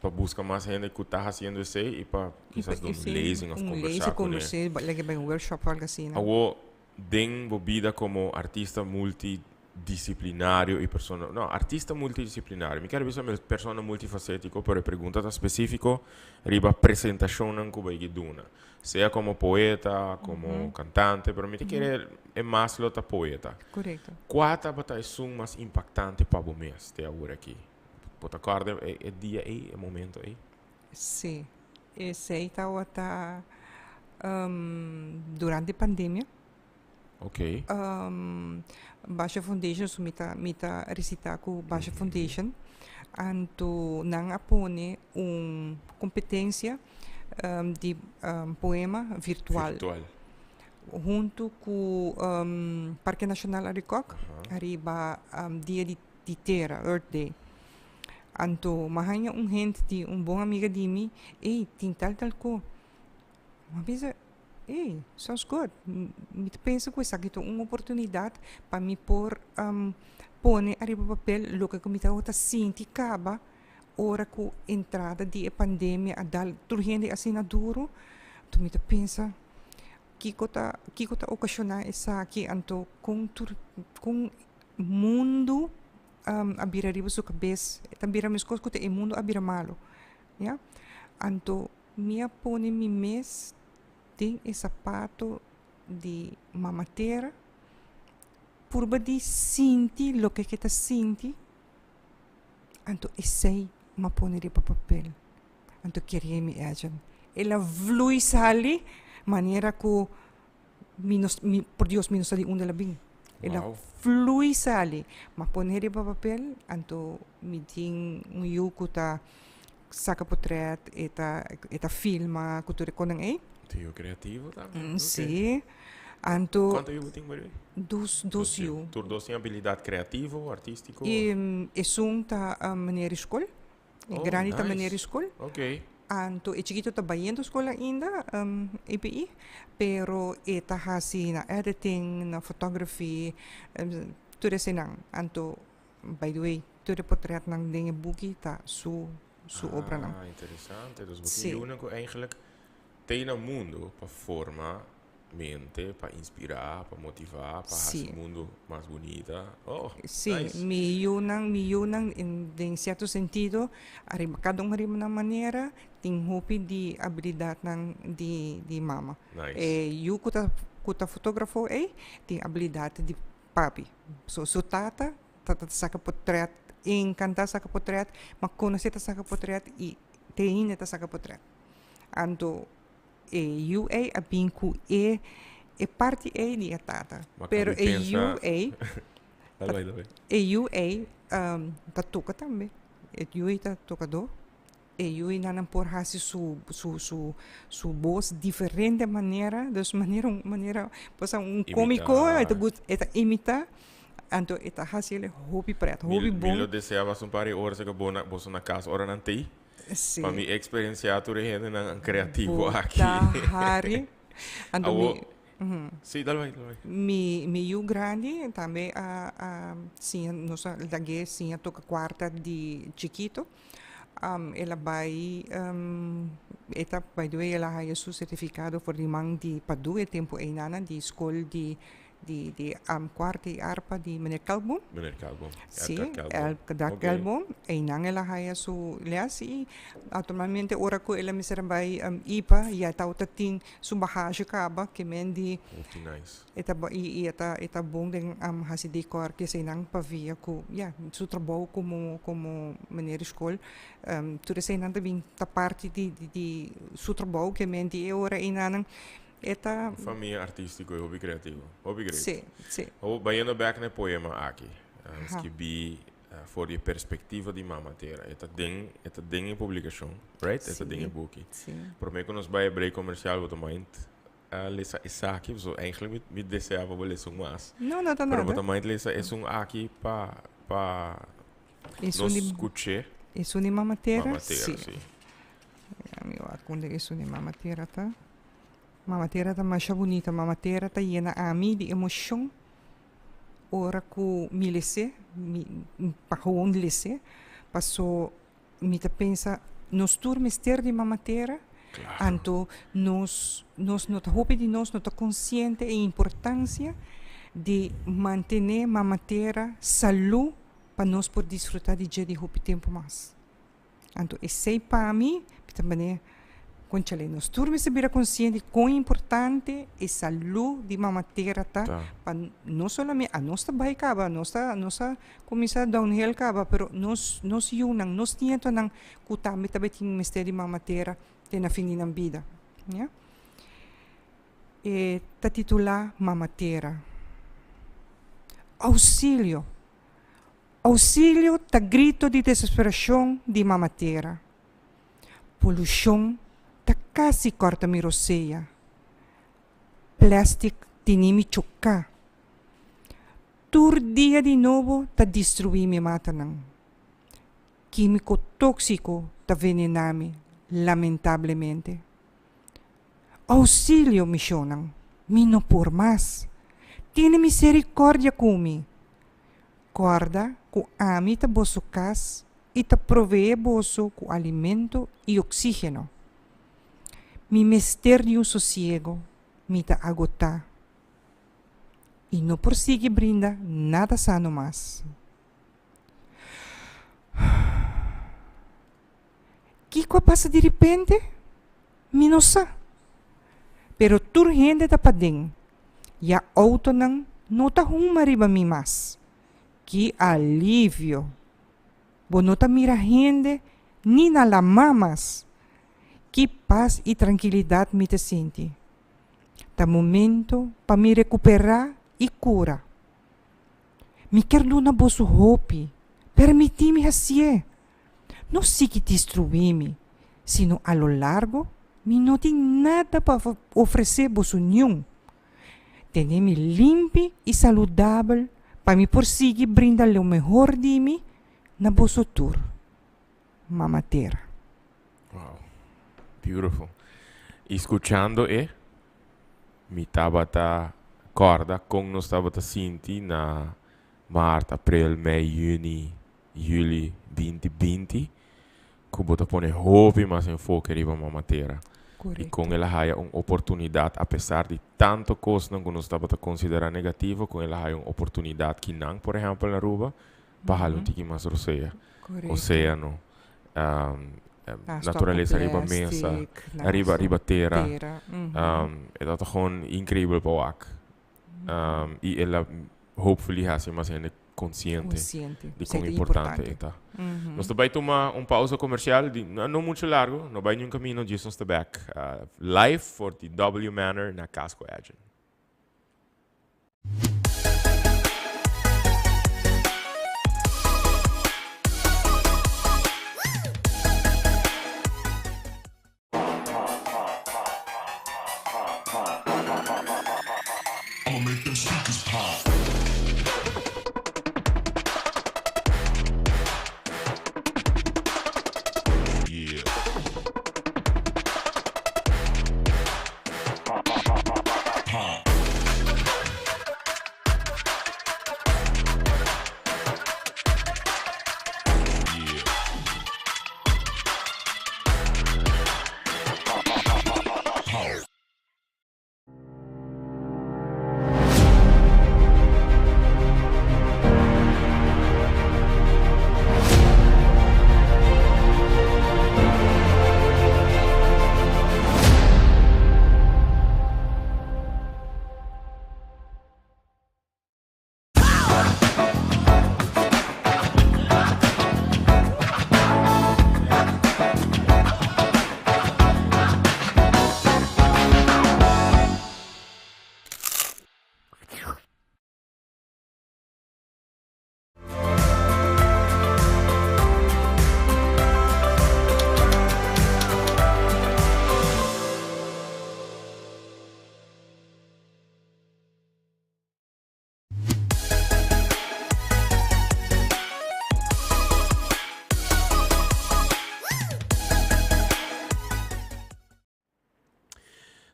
pa busca mas hende cu ta haciendo esey y pa kisas un lezing of un conversa lezing, cu ne. Conversa, like bay un workshop of algo asina. Awo, den bo bida como artista multidisciplinario y persona, no, artista multidisciplinario. Mi kier bisa persona multifacetico, pero e pregunta ta specifico riba presentacionnan cu bay duna. Sea como poeta, como cantante, pero mi ta kere e mas lo ta poeta. Corecto. Cua tabata esun mas impactante pa bo mes te awor aki? Bo ta corda e dia ey, e momento ey? Si. Esey tabata durante pandemia. Basha Foundation, so mi ta recita cu Basha Foundation. Anto nan a pone un competencia di poema virtual. Virtual. Hunto cu Parke Nacional Arikok, ariba Dia di Tera, Earth Day. Anto m'a haña un hint di un bon amiga di mi, "Ey, tin tal tal ko." M'a bisa, "Ey, sounds good." Mi ta pensa cu esaki ta un oportunidad pa mi por pone ariba papel loke cu mi tabata sinti caba ora cu entrada di e pandemia a dal tur hende asina duro. Anto mi ta pensa, kiko ta ocasiona esaki? Anto con tur con mundo a bira riba su cabes, ta bira mescos cu ta e mundo a bira malo, ya. Anto mi a pone mi mes den e zapato di mama tera, purba di sinti loke ke ta sinti, anto esey m'a pone riba papel. Anto kere mi Edjean, el a vloei sali manera cu mi no, mi, por Dios, mi no sa di unda el a bin. El a vloei sali. M'a pone riba papel, anto mi tin un yu cu ta saca potret, e ta filma cu tur e conan ey. Tio creativo tambe. Si. Anto Cuanto yu bo tin, by the way? Dos yu. Tur dos tin habilidad creativo, artistico? E esun ta meneer di school. E grandi ta meneer di school. Anto e chikito ta bayendo school ainda, EPI, pero e ta haci na editing, na photography, tur eseinan. Anto, by the way, tur e portretnan den e buki ta su obranan. Ah, interesante. Dus bo tin yunan cu eigenlijk ta na mundo pa forma mente, pa inspira, pa motiva, pa haci mundo mas bunita. Oh, nice. Mi yunan den cierto sentido, ariba cada un ariba nan manera, tin hopi di habilidadnan di mama. E yu cu ta fotografo ey, tin habilidad di papi. So, su tata ta saca portret, encanta saca portret, ma conoce ta saca portret y Te ainda ta saca potret. Anto e yu ei a bin cu e e parti ei di e tata. Ma Pero kan e mi yu pensa ei Dale bai, dale bai. e yu ei ta toca tambe. E yu ei ta tocador. E yu einan por hasi su su su su bos diferente manera, dus manera un manera cosa un cómico e ta gusta e ta imita, anto e ta hasi el hopi pret, hopi bon. Mi lo desea basta un par di ora esaki bo na boso na cas ora nan tei, pa mi experiencia tur e hendenan creativo aki. Bo ta hari. Anto mi Sí, dal bai, dal bai. Mi mi yu grandi tambe a a siña nos a lag'é siña toka kuarta di chikito. El a bai e ta by the way el a haya su sertifikado for di man di Padu e tempu einana di skol di di di kuarta i arpa di meneer Kelkboom. Meneer Kelkboom, Sí, Edgar Kelkboom. Edgar Oké. Kelkboom. Einan el a haya su les i automalmente ora ku el a mester a bai ipa ya tabata tin su bagage kaba ke men di Hopi nice. e ta i e ta e ta bon den hasi decor ke eseinan pavia ku ya su trabou komo komo meneer di skol tur eseinan ta bin ta parti di di su trabou ke men di e ora einanan e ta Un famia artistico y hopi creativo. Hopi great. Si, si. Ho bayendo bek na e poema aki, skibi For di e perspectiva di Mama Tera. E ta den, e ta den e publicacion, right? E ta den e buki. Si. Prome cu nos bay e break comercial, bo ta mind a lesa esaki, pasobra eigenlijk mi, mi desea pa bo lesa un mas. No, no ta Pero bo nada. ta mind lesa esun aki pa, pa Esun nos di, scuche. esun di Mama Tera? Mama Tera, Si. si. Mi wak unda esun di Mama Tera ta. Mama Tera ta masha bunita. Mama Tera ta yena ami di emocion. Ora ku mi les'é, mi pa gewoon les'é, paso mi ta pensa nos tur mester di Mama Tera, anto nos nos no ta hopi di nos no ta konsiente e importansia di mantené Mama Tera salú pa nos por disfrutá di dje di hopi tempu mas. Anto esei pa mi, mi ta manera, Conchale, nos tur mester bira consciente con importante e salud di Mama Tera ta pa no solamente, anos ta bai caba, nos ta nos a cuminsa downhill caba, pero nos nos yunan, nos nietonan cu tambe ta bay tin mester di Mama Tera te na fin di nan bida, ya. E ta titula Mama Tera. Auxilio! Ousilio ta grito di desesperashon di Mama Tera. Polushon ta kasi kòrta mi rosea. Plèstik tini mi choká. Tur dia di nobo ta destruí mi matanan. Kímiko tóksiko ta venená mi, lamentablemente. Ousilio, mi shonnan, mi no por mas. Tene miserikòrdia ku mi. Kòrda ku ami ta boso kas i ta proveé boso ku alimento i oksígeno. Mi mester di un sosiego, mi ta agotá i no por sigui brinda nada sano mas. Kiko a pasa diripente? Mi no sa. Pero tur hende ta paden. Ya outonan no ta huma riba mi mas. Ki alivio! Bo no ta mira hende ni na lamá mas. Ki pas i trankilidat mi ta sinti. Ta momento pa mi rekuperá i kura. Mi kier duna boso hopi. Permití mi hasié. No sigui destruí mi, sino a lo largo mi no tin nada pa ofresé boso niun. Tene mi limpi i saludabel pa mi por sigui brinda lo mehor di mi na boso tur. Mama Tera. Wow. Beautiful. I skuchando e, mi tabata kòrda kon nos tabata sinti na maart, aprel, mei, yüni, Juli 2020 ku bo ta pone hopi mas enfoke riba Mama Tera. I kon el a haya un oportunidat apesar di tanto kosnan ku nos tabata konsiderá negativo, kon el a haya un oportunidat kinan, por ehèmpel na Aruba, pa hala un tiki mas rosea. Oséano, naturalesa riba mesa, riba riba tera. E tabata gewoon inkreibel pa wak. I el a hopefully hasi mas hende. konsiente Konsiente. di Esei kon ta importante importante. e ta. Nos ta bai tuma un pausa komersial di no no mucho largo, no bai niun kamino, djis nos ta bek live for di W Manor na Casco Edgen.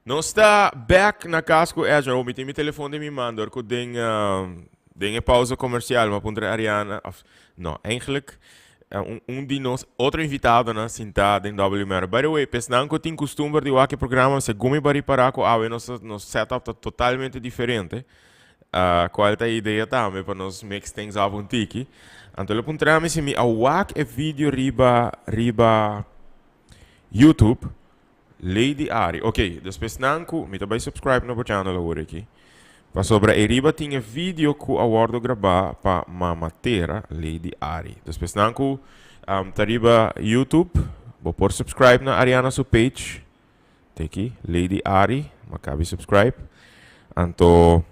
Nos ta back na cas cu Ezra. Oh, mi tin mi telefon den mi man door cu den, uh, den e pausa comercial. Ma puntra Ariana, of, no, eigenlijk, uh, un, un di nos otro invitadonan sinta den W Manor. By the way, pesnan cu tin custumber di wak e programa, segun mi bari para cu awe nos, nos setup ta totalmente diferente. Uh, cual ta e idea tambe pa nos mix things up un tiki. Anto lo puntra mi si mi a wak e video riba, riba YouTube. Lady Ari, ok, despues nan ku mi ta bai subscribe na bo channel awor aki. Pasobra e riba tin e video ku a wordo grabá pa Mama Tera, Lady Ari. Despues nan ku um, ta riba YouTube, bo por subscribe na Ariana su page. Te aki, Lady Ari, ma kabi subscribe. Anto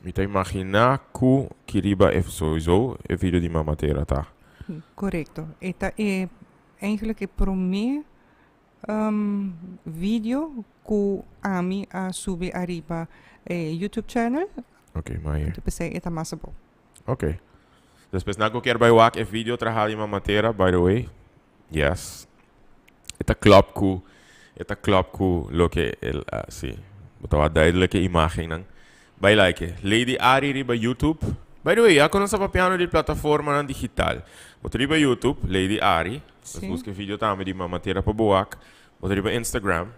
mi ta imagina ku ki riba e sowieso e video di Mama Tera ta. Korekto. E ta e Eigenlijk e prome video ku ami a subi ariba e YouTube channel. Ok, maar hier. Anto p'esei e ta mas abou. Ok. Despues nan ku kier bai wak e video traha di Mama Tera, by the way, yes. E ta klop ku, e ta klop ku loke el a, si. Bo ta wak duidelijk e imagennan. Bai like e. Lady Ari riba YouTube. By the way, ya ku nos ta papiando di plataformanan digital. Bo ta riba YouTube, Lady Ari. Nos buska e video tambe di Mama Tera pa bo wak. Bo ta riba Instagram,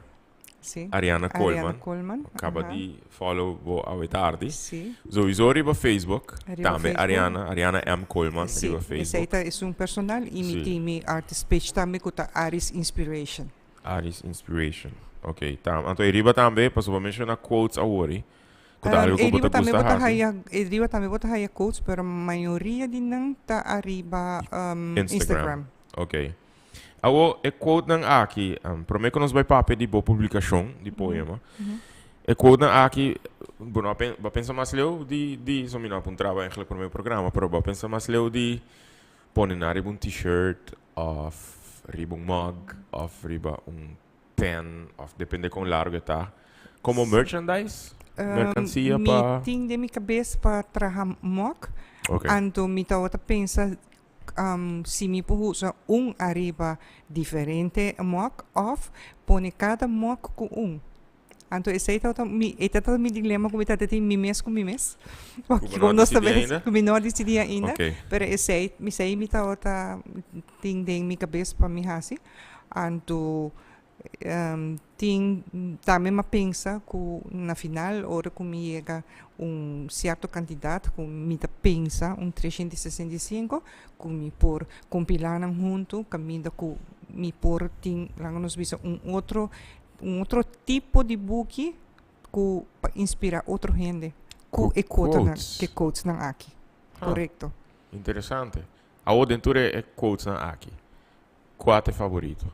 Ariana Koolman. Ariana Koolman. Kaba di follow bo awe tardi. Si. Sowieso riba Facebook. Riba Tambe Facebook. Ariana, Ariana M. Koolman riba Si, Facebook. esei ta esun personal i mi tin mi artist page tambe ku ta Aris Inspiration. Aris Inspiration. Ok, tam. Anto e riba tambe, pasobra bo menciona quotes awor, cu ta algo cu bo Eriba ta tambe gusta bo ta haci. haya, eriba tambe bo ta haya quotes, pero mayoria di nan ta ariba Instagram. Instagram. Ok. Awo, e quotenan aki, prome cu nos bay papia di bo publicacion di poema, e quotenan aki, bo no a pen, bo a pensa mas leu di, di, so mi no a puntra bo eigenlijk prome programa, pero bo a pensa mas leu di pone nan riba un t-shirt of riba un mug of riba un pen of depende con largo e ta. Como merchandise? Mercancía Mi pa. tin den mi cabes pa traha mug. Ok. Anto mi tabata pensa si mi por usa un ariba diferente mug of pone cada mug cu un. Anto esei tabata mi, e tabata mi dilema ku mi tabata tin mi mes ku mi mes. Ku bo no a disidí ainda? Ku mi no a disidí ainda. Oké. Pero esei, esei mi tabata tin den mi kabes pa mi hasi. Anto tin tambe mi a pensa ku na final ora ku mi yega un sierto kantidat ku mi ta pensa un 365 ku mi por kompilá nan huntu kaminda ku mi por tin laga nos bisa un otro Un otro tipo di buki ku pa inspirá otro hende ku e quotenan, quotes. ku e quotesnan aki. Korekto. Interesante. Awo den tur e quotesnan aki, kua ta e favorito?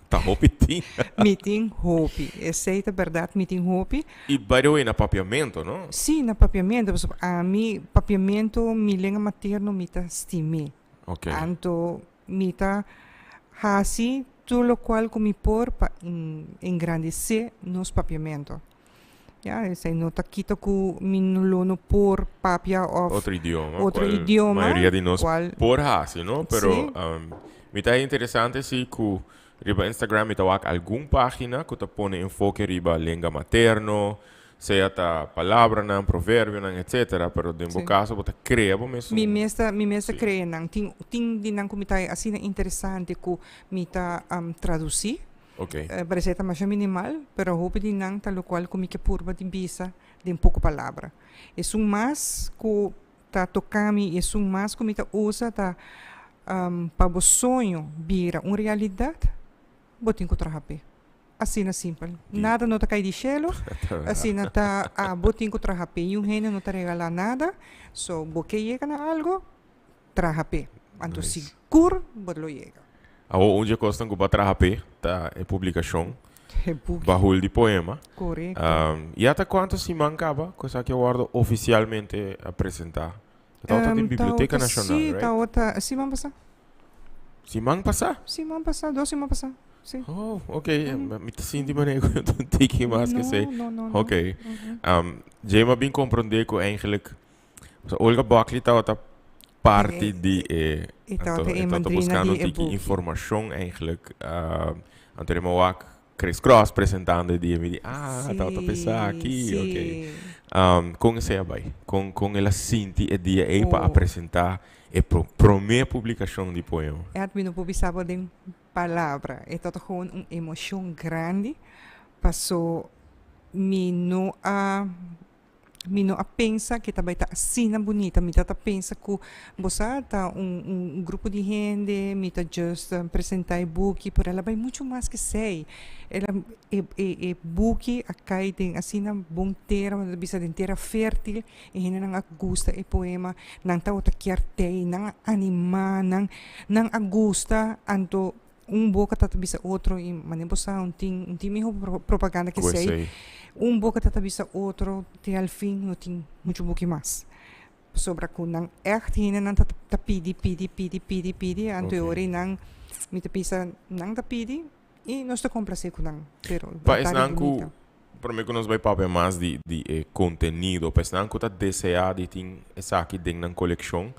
Ta hopi tin. Mi tin hopi. Esei ta bèrdat, mi tin hopi. I by the way na papiamento, no? Sí, na papiamento. Pasobra ami papiamento mi lenga materno mi ta stim'é. Ok. Anto mi ta hasi tur lokual ku mi por pa engrandesé nos papiamento. Ya, esei no ta kita ku mi lo no por papia òf Otro idioma, otro kual idioma, mayoria di nos kual por hasi, no? Pero Sí. mi ta interesante si ku riba Instagram mi ta wak algun página ku ta pone enfoke riba lenga materno, sea ta palabranan, proverbionan, etcétera, pero den bo Sí. kaso bo ta krea bo mes Mi un mes ta, mi mes ta Sí. krea nan. Tin, tin di nan ku mi ta asina interesante ku mi ta tradusí. Ok. E parece ta masha minimal, pero hopi di nan ta locual cu mi ke purba di bisa den poco palabra. Esun mas cu ta toca mi y esun mas cu mi ta usa ta, pa bo soño bira un realidad, bo tin cu traha p'e. Asina simpel. Nada no ta cay di cielo, asina ta abo tin cu traha p'e. Niun hende no ta regala nada, so bo ke yega na algo, traha p'e. Anto sigur bo lo yega. Awor un dje kosnan ku bo a traha p'e ta e publikashon E buki. Bahul di Poema. Korekto. Ya ta kuantu siman kaba ku esaki a wòrdu ofisialmente presentá? E tabata den Biblioteka Nashonal, Sí, right? tabata siman pasá. Siman pasá? Siman pasá, dos siman pasá, sí. Oh, ok. Mi ta sinti manera ku ta un tiki mas ke esei. No, no, no. Ok. Dje mi a bin komprondé ku eigenlijk Olga Buckley tabata parti di e E tabata e e tabata madrina buscando di e tiki buki. informacion eigenlijk. Anto mi a wak Chris Cross presentando e dia mi di ah tabata pensa aki ok. Con esey a bay? Con con el a sinti e dia ey pa a presenta e prome publicacion di poema? Ed mi no por bisa bo den palabra. E tabata gewoon un emocion grandi paso mi no a Mi no a pensa ke ta bai ta asina bunita. Mi ta ta pensa ku bo sa ta un un grupo di hende, mi ta just presentá e buki, pero el a bai muchu mas ke esei. El a e e e buki a kai den asina bon tera, bo ta bisa den tera fértil, e hendenan a gusta e poema, nan tabata kier tei, nan a animá, nan nan a gusta, anto Un boka ta ta bisa otro i manera bo sa un tin un tin miho propaganda ke esei. Un boka ta ta bisa otro te al fin no tin muchu buki mas. Pasobra ku nan ègt hendenan ta ta pidi pidi pidi pidi pidi anto e ora ei nan mi ta bisa nan ta pidi i nos ta komplasé ku nan pero Pa ta esnan ku bunita. promé ku nos bai papia mas di di e kontenido pa esnan ku ta deseá di tin esaki den nan kolekshon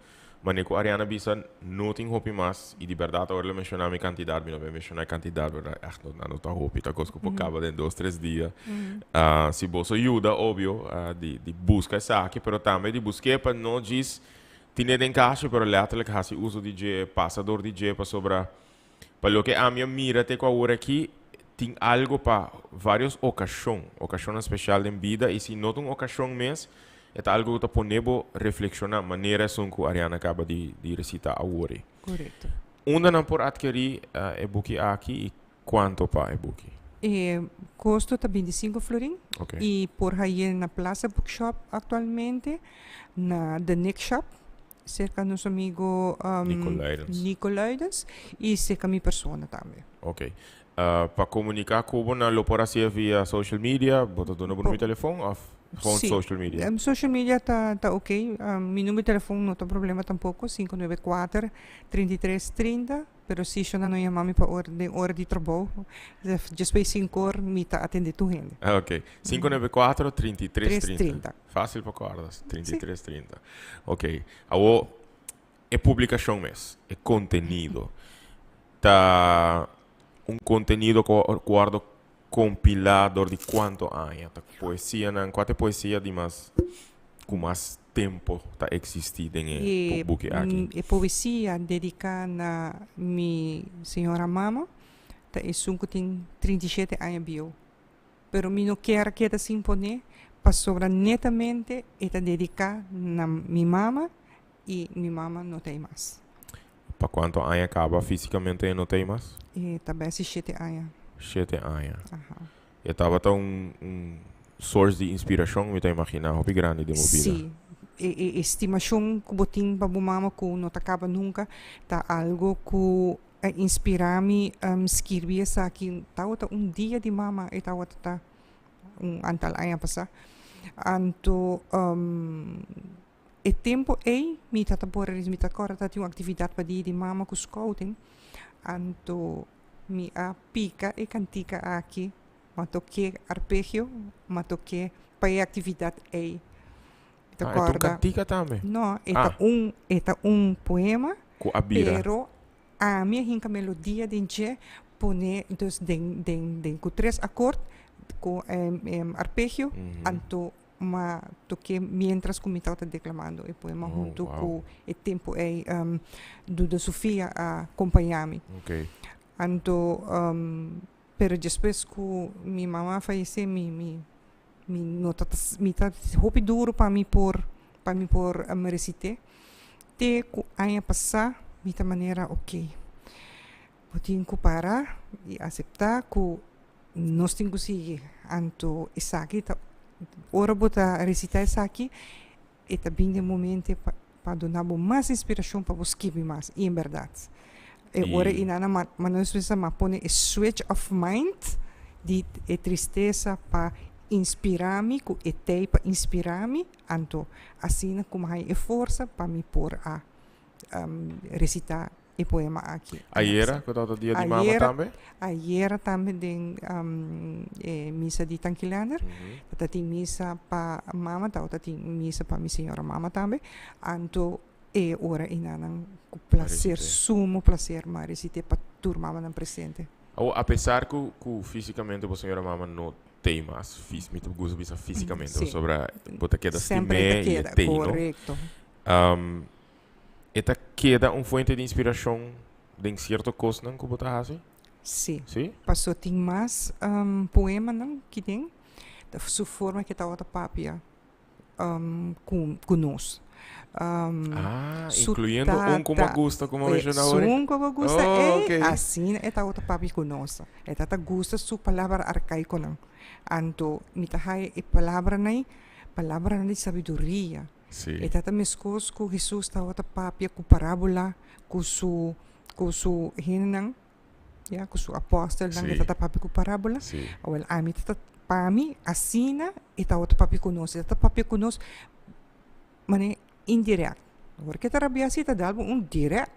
Manera ku Ariana bisa, no tin hopi mas, i di bèrdat ora el a menshoná mi kantidat, mi no bai menshoná e kantidat, pero ègt no no ta hopi, ta kos ku por kaba den dos tres dia. Si boso yuda, obvio, di di buska esaki, pero tambe di busk'é pa no djis tin'é den kashi, pero lètterlijk hasi uso di dje, pasa dor di dje, pasobra pa loke ami a mira te ku awor aki, tin algo pa varios okashon, okashonnan speshal den bida, i si no ta un okashon mes, E ta algo ku ta pone bo reflekshoná, manera esun ku Ariana kaba di di resitá awor ei. Korekto. Unda nan por atkerí e buki aki i kuanto pa e buki? E kosto ta 25 florin Oké. i por haye na Plaza Bookshop aktualmente, na The Nick Shop, serka nos amigo Nico Luidens. Nico Luidens i serka mi persona tambe. Oké. Pa komuniká ku bo nan lo por hasié via social media? Bo ta duna bo numero di telefon òf gewoon Sí. social media? Social media ta ta oké. Mi numero di telefon no ta un problema tampoko, 594 33 30, pero si shona no yama mi pa ora den ora di trabou, despues sinku or mi ta atendé tur hende. Oké. 594 33 30. 30. Fásil pa kòrda, 33 30. Oké. Awor e publikashon mes, e kontenido, ta un kontenido ku a wòrdu kompilá dor di kuantu aña? Ta poesianan, kua ta e poesia di mas ku mas tempu ta eksistí den e buki aki? E poesia dediká na mi señora mama ta esun ku tin 37 aña bieu. Pero mi no kier a keda sin pon'é pasobra netamente e ta dediká na mi mama i mi mama no ta ei mas. Pa kuantu aña kaba físikamente e no ta ei mas? E ta bèsi shete aña. Shete aña. Aha. E tabata un un source di inspirashon mi ta imaginá hopi grandi den bo bida. Sí. E estimacion cu bo tin pa bo mama cu no ta caba nunca ta algo cu a inspira mi skirbi esaki. Tawata un dia di mama e tawata ta un antal aña pasa. Anto e tempo ey mi ta ta por mi ta corda ta tin un actividad pa dia di mama cu scouting. Anto mi a pica e cantica aki. Ma toké arpegio, ma toké pa e actividad ey. Mi ta Ah, e ta un corda. cantica tambe? No, e ta Ah. un, e ta un poema. Cu a bira. Pero ami a hinca melodia den dje, pone dus den, den, den cu tres acord, cu arpegio, anto ma toké mientras cu mi tabata declamando e poema Oh, hunto wow. cu e tempo ey Duda Sofia a compaña mi. Ok. Anto Pero despues ku mi mama a fayesé mi mi mi no ta mi ta hopi duro pa mi por pa mi por resité. Te ku aña pasá mi ta manera oke bo tin ku para i aseptá ku nos tin ku sigui. Anto esaki ta ora bo ta resitá esaki e ta bin den momente pa pa duna bo mas inspirashon pa bo skibi mas i en bèrdat e ora i nan a ma nos mester a pone e switch of mind di e tristesa pa inspira mi ku e tei pa inspira mi anto asina ku mi haña e forsa pa mi por a resitá e poema aki. Ayera, ku tabata dia di mama tambe? Ayera tambe den e misa di Tankilander. Tabata tin misa pa mama, tabata tin misa pa mi señora mama tambe. Anto e ora enanan ku placer, sumo placer m'a resité pa tur mamanan presente. Awor, apesar ku ku físikamente bo señora mama no tei mas, mi ta gusta bisa físikamente, pasobra bo ta keda stim'é i e tei, no? Korekto. E ta keda un fuente di inspiracion den cierto cosnan cu bo ta haci? Sí. Sí? Paso tin mas poemanan ki den su forma ke tabata papia cu nos. Ah, incluyendo un cu bo gusta cu bo menciona Su awor? un cu bo gusta Oh, ey, okay. asina e tabata papia cu nos. E tabata gusta su palabra arcaiconan. Anto mi ta haya e palabranan, palabranan di sabiduria. Sí. E ta ta meskos ku Hesus tabata papia ku parábola ku su ku su hendenan, ya, ku su apòstelnan, e Sí. ta ta papia ku parábola. Sí. Awèl, ami ta ta pa mi asina e tabata papia ku nos. E ta ta papia ku nos manera indirèkt. Ora ke ta rabiá si e ta dal bo un dirèkt,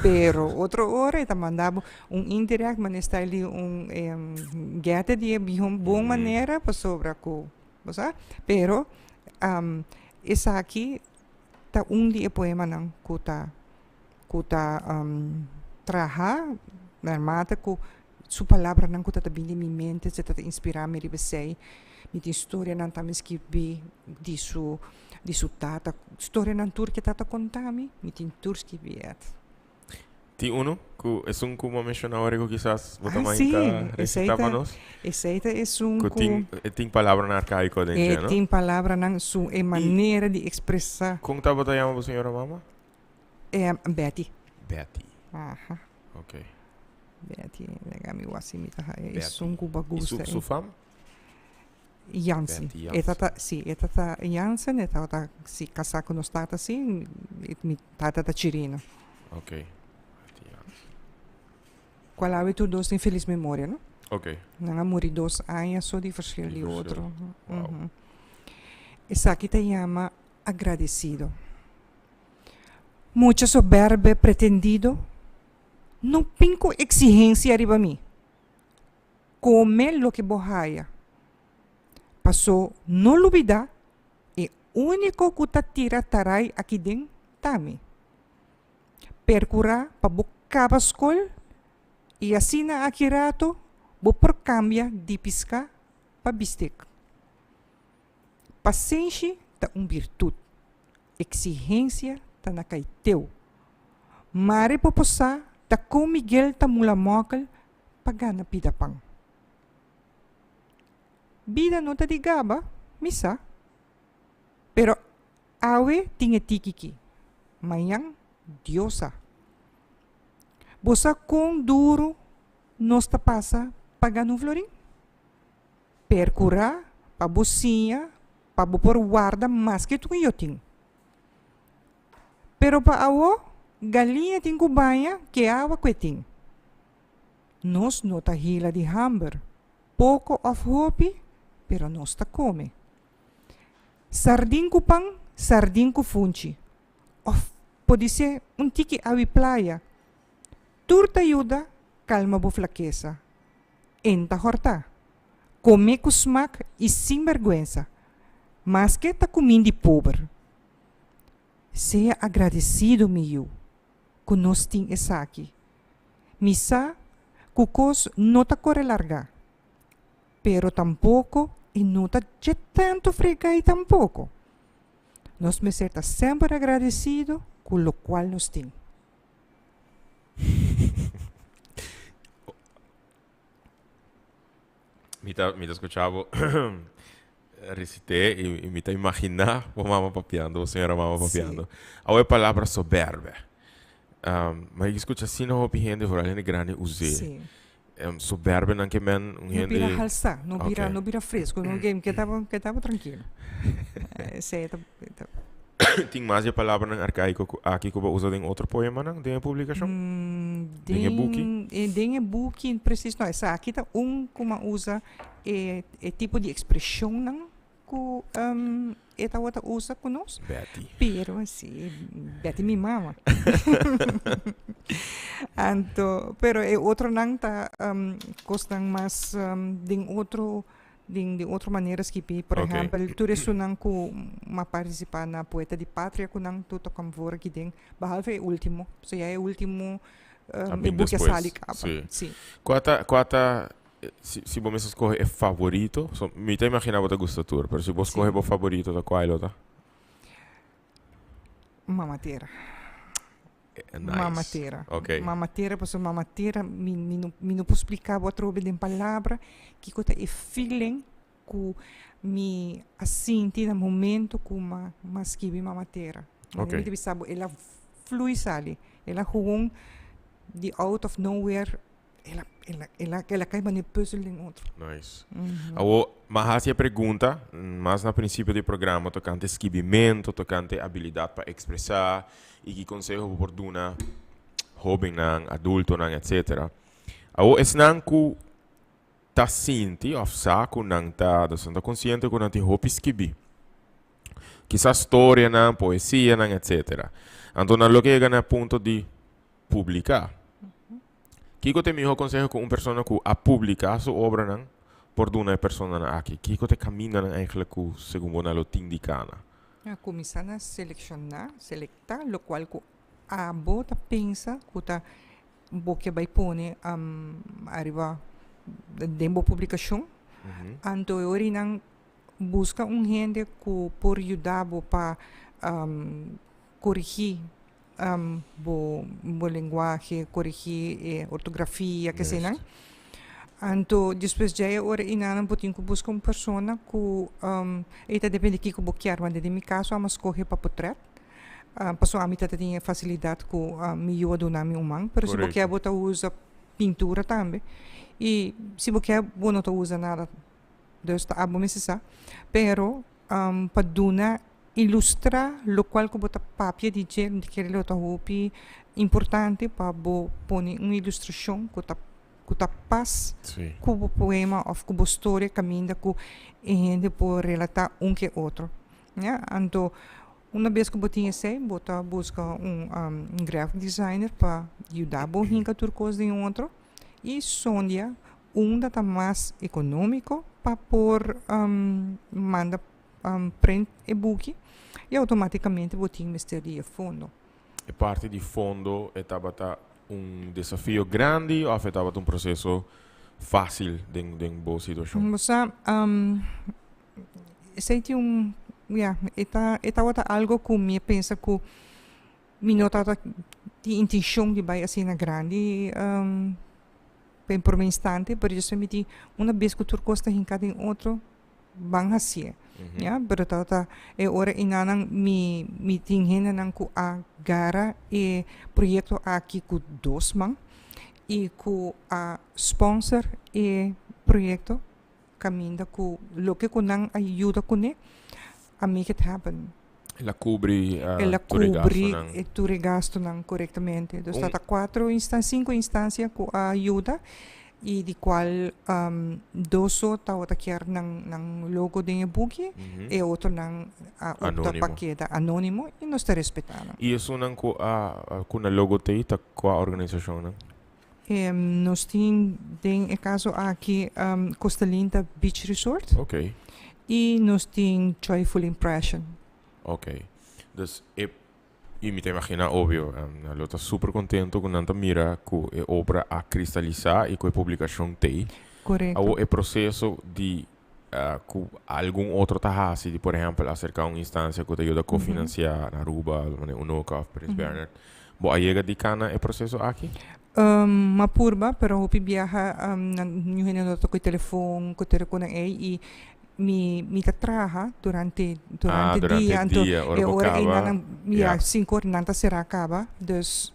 pero otro ora e ta manda bo un indirèkt manera style di un gète di e mihó bon manera pasobra ku bo sa. Pero Esaki ta un di e poemanan ku ta ku ta traha naarmate ku su palabranan ku ta ta bin den mi mente se ta ta inspirá mi riba esei. Mi tin storianan tambe skibí di su di su tata, storianan tur ke tata konta mi, mi tin tur skibí et. Tin uno ku esun ku bo a menshoná ora ku kisas bo ta Ah, mainta sí, esei resitá pa ta, nos? esei ta esun Ku ku tin, e tin palabranan arkaiko den e dje, no? tin palabranan su e I manera di ekspresá. kon tabata yama bo señora mama? Betty. Betty. Aha. Ok. Betty, laga mi wak si mi ta haya Betty. esun ku bo a I su, gusta su ei. fam? Jansen. Betty E Jansen. tata, sí, e tata Jansen, e tabata sí kasá ku nos tata sí, mi tata ta Chirino. Ok, Betty Jansen. Kual awe tur dos tin felis memoria, no? Ok. Nan a muri dos aña so di verschil Di di verschil. otro. Wow. Ujú. Esaki ta yama agradesido. Mucha soberbe pretendido no bin ku eksigensia riba mi. Come loke bo haya. Paso no lubida e unico cu ta tira taray aki den ta mi. Percura pa bo caba scol y asina aki rato bo por cambia di pisca pa bistec. Pasenshi ta un birtud, exigencia ta na caiteu. Mare bo por sa ta con Miguel ta mula mokkel pa gana pida pan. Bida no ta di gaba, mi sa. Pero awe tin e tiki ki, mañan Dios sa. Bo sa kon duru nos ta pasa pa gana un florin? Perkurá pa bo siña pa bo por warda maske tur ku yo tin. Pero pa awo, galiña tin ku baña ke awa ku e tin. Nos no ta hila di hamber, poko òf hopi, pero nos ta kome. Sardin ku pan, sardin ku funchi, òf podisé un tiki awi playa. Tur ta yuda kalma bo flakesa. En ta hòrtá. Kome ku smak i sin bèrgwensa, maske ta kumin di pober. Sea agradesido, mi yu, ku nos tin esaki. Mi sa ku kos no ta kore largá, pero tampoko e no ta dje tantu fregai tampoko. Nos mester ta semper agradesido ku lokual nos tin. Mi ta, mi ta escucha bo recité y, y mi ta imagina bo mama papiando, bo señora mama papiando. Awe palabra soberbe. Um, ma ik escucha asina hopi hende, vooral hende grandi, us'é. Sí. Um, soberbe nan ke men un No hende... bira halsá, no bira, Ok. no bira fresco, no ke, ke taba, ke taba tranquilo. Esei ta, ta. Tin mas di e palabranan arkaiko ku aki ku bo usa den otro poemanan den e publikashon? Den e buki? Den e buki presis no. Esaki ta un ku mi a usa e e tipo di ekspreshonnan ku e tabata usa ku nos. Betty. Pero si, Betty mi mama. Anto, pero e otronan ta kosnan mas den otro Den di otro manera skibi. Por ehempel, tur esunnan ku m'a partisipá na Poeta di Patria ku nan tur ta kwam voor aki den, behalve e último. So ya e último A e bin buki a despues. sali kaba. Sí. Sí. Kua ta, kua ta, si, si bo mester skohe e favorito, so mi ta imaginá bo ta gusta tur, pero si bo skohe bo favorito ta kua e lo ta? Mama Tera. Nice. Mama Tera. Ok. Mama Tera, pasobra Mama Tera, mi, mi no, mi no por spliká bo atrobe den palabra kiko ta e feeling ku mi a sinti na momento ku m'a, m'a skibi Mama Tera. Ok. Mi ta bisa bo, el a flui sali. El a gewoon di out of nowhere El a, el a, el a, el a kai manera puzzel den otro. Nice. Awor, m'a hasi e pregunta, mas na principio di e programa, tocante skibimento, tocante abilidad pa expresa y ki conseho bo por duna hobennan, adultonan, etcetera. Awor, esnan cu ta sinti of sa cu nan ta, dus nan ta consciente cu nan tin hopi skibi. Kisas storianan, poesianan, etcetera. Anto nan lo ke yega na e punto di publica. Kiko ta e mihó konseho ku un persona ku a publiká su obranan por duna e personanan aki? Kiko ta e kamindanan eigentlik ku segun bo nan lo tin di kana? A kuminsá na selekshoná, selektá, lokual ku abo ta pensa ku ta bo ke bai pone ariba den bo publikashon. Anto e ora nan buska un hende ku por yuda bo pa korigí bo bo lenguahe, korigí e ortografia, kesenan. Anto despues djei e ora einan bo tin ku buska un persona ku e ta depende kiko bo kier, wante den mi kaso amo a skohe pa potrèt, pasobra ami ta tin e fasilidat ku mi yu a duna mi un man, pero si bo kier bo ta usa pintura tambe i si bo kier bo no ta usa nada, dus ta abo mester sa, pero pa duna ilustra locual cu bo ta papia di dje mi ta kere lo ta hopi importante pa bo pone un ilustracion cu ta cu ta pas cu bo poema of cu bo storia caminda cu e hende por relata un ke otro ya anto una bes cu bo tin esey bo ta busca un graphic designer pa yuda bo hinca tur cos den otro y sondia unda ta mas economico pa por manda print e buki y automaticamente bo tin mester di e fondo. E parti di fondo e tabata un desafio grandi of e tabata un proceso facil den den bo situacion? Bo sa esey tin un ya e ta e tabata algo cu mi a pensa cu Mi no tabata tin intencion di bai asina grandi den prome instante, pero yo mi di una bes cu tur cos ta hinca den otro, ban hacié, ya. Pero tabata e ora enanan mi mi tin hendenan cu a gara e proyecto aki cu dos man y cu a sponsor e proyecto caminda cu loke cu nan a yuda cune a make it happen. El a cubri El a tur e cubri gastonan. tur e gastonan corectamente. Dus Un ta cuatro instan cinco instancia cu a yuda y di cual dos so tabata kier nan nan logo den e buki, e otronan a opta pa Anonimo. keda anonimo y nos ta respeta nan. Y esunnan cu a cu nan logo t'ey ta cua organisacionnan? Nos tin den e caso aki Costa Linda Beach Resort. Y nos tin Joyful Impression. Ok. Dus e, y mi ta imagina obvio, nan lo ta super contento cu nan ta mira cu e obra a cristalisa y cu e publicacion t'ey. Awo e proceso di cu algun otro ta haci, di por ehempel acerca un instancia cu ta yuda cofinancia na Aruba, manera Unoca of Prins Bernhard, bo a yega di cana e proceso aki? M'a purba, pero hopi biaha nan ñu hende no ta toca e telefon cu tur e conan ey y mi mi ta traha durante Ah, durante durante dia, anto dia, ora e bo ora ey caba, nan ya ya. cinco ora nan ta cera caba, dus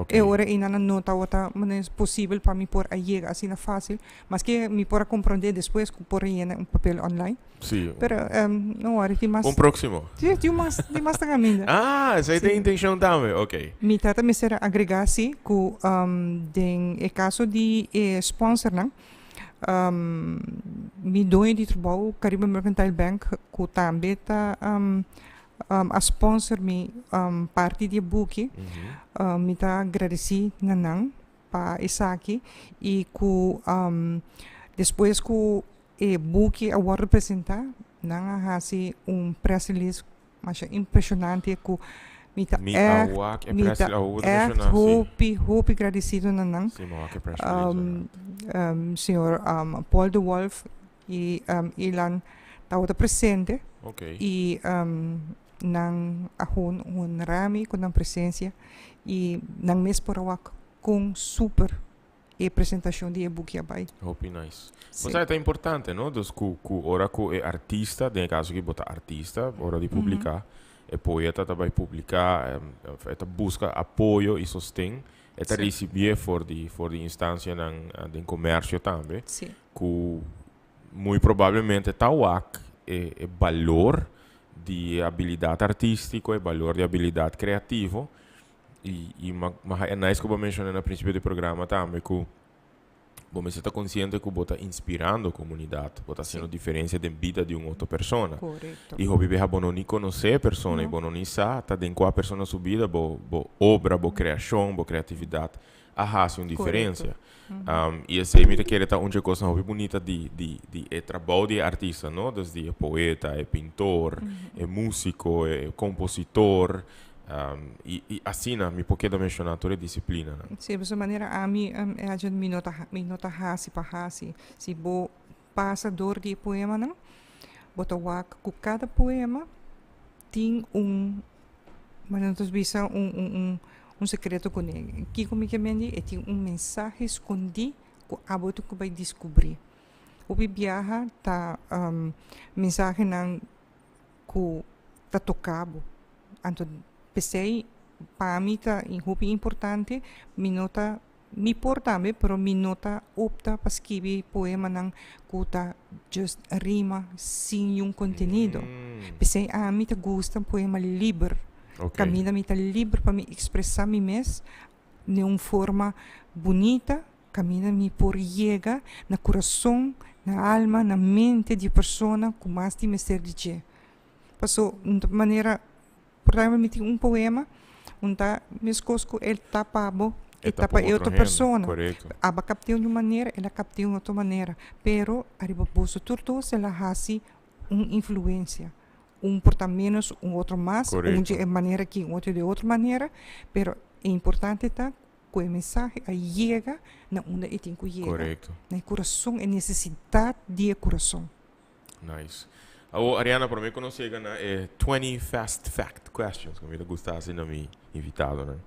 E ora einan no tabata manera posibel pa mi por a yega asina fácil, maske mi por a comprende despues cu por a yena un papel online. Sí. Pero no worry, tin mas. Un próximo. Sí, tin mas, tin mas ta caminda. Ah, esei ta Sí. intencion tambe, ok. Mi tata mester a agrega si cu den e caso di e sponsornan, mi doño di trabou Caribe Mercantile Bank cu tambe ta a sponsor mi parti di e buki. Mi ta gradeci na nan pa esaki y cu despues cu e buki a wordo presenta nan a haci un press release masha impresionante cu mi ta Mi echt a wak e mi press ta release, awor bo ta echt menciona, si. hopi hopi gradecido na nan. Si, mi a wak e press release inderdaad. Señor Paul de Wolff y Ilan tabata presente y nan a honra mi cu nan presencia y nan mes por a wak con super e presentacion di e buki a bay. Hopi nice. Bo sa e ta importante no, dus cu cu ora cu e artista, den e caso aki bo ta artista, ora di publica, e poeta ta bay publica, e ta busca apoyo y sosten, e ta ricibié for di for di instancianan den comercio tambe. Ku muy probablemente ta wak e e balor di e abilidat artístiko, e balor di abilidat kreativo. I i ma ma haña nice ku bo a menshoná na prinsipio di programa tambe ku bo mester ta konsiente ku bo ta inspirando komunidat, bo ta hasiendo diferensia den bida di un otro persona. I hopi biaha bo no ni konosé e persona i bo no ni sa ta den kua persona su bida bo bo obra, bo kreashon, bo kreatividat a hasi un diferencia. Y esey mi ta kere ta un dje cosnan hopi bunita di, di, di e trabou di e artista, no? Dus di e poeta, e pintor, e musico, e compositor. Y, y asina mi por keda menciona tur e disciplinanan. Sí, pasobra manera ami Edjean mi no ta, mi no ta hasi pa hasi. Si bo pasa dor di e poemanan, bo ta wak ku kada poema tin un, manera nos ta bisa, un, un, un, un sekreto kuné. Kiko mi ke mendi? E tin un mensahe skondí ku abo tin ku bai diskubrí. Hopi biaha ta mensahenan ku ta toka bo. Anto p'esei pa mi ta hopi importante mi no ta Mi por tambe, pero mi no ta opta pa skibi poemanan ku ta just rima sin niun kontenido. P'esei ami ta gusta poema liber. Kaminda mi ta liber pa mi ekspresá mi mes den un forma bunita, kaminda mi por yega na kurason, na alma, na mente di e persona ku mas tin mester di dje. Paso un ta manera Por ehempel, mi tin un poema, un ta meskos ku el ta pa bo, e ta pa e otro persona. Abo a kapt'é un manera, el a kapt'é un otro manera. Pero ariba boso tur dos el a hasi un influensia. Un por ta ménos, un otro mas, un dje e manera aki, un otro di e otro manera. Pero e importante ta ku e mensahe a yega na unda e tin ku yega. Na e kurason, e nesesidat di e kurason. Nice. Awo Ariana, prome ku nos yega na e 20 fast fact questions ku mi ta gusta hasi na mi invitadonan.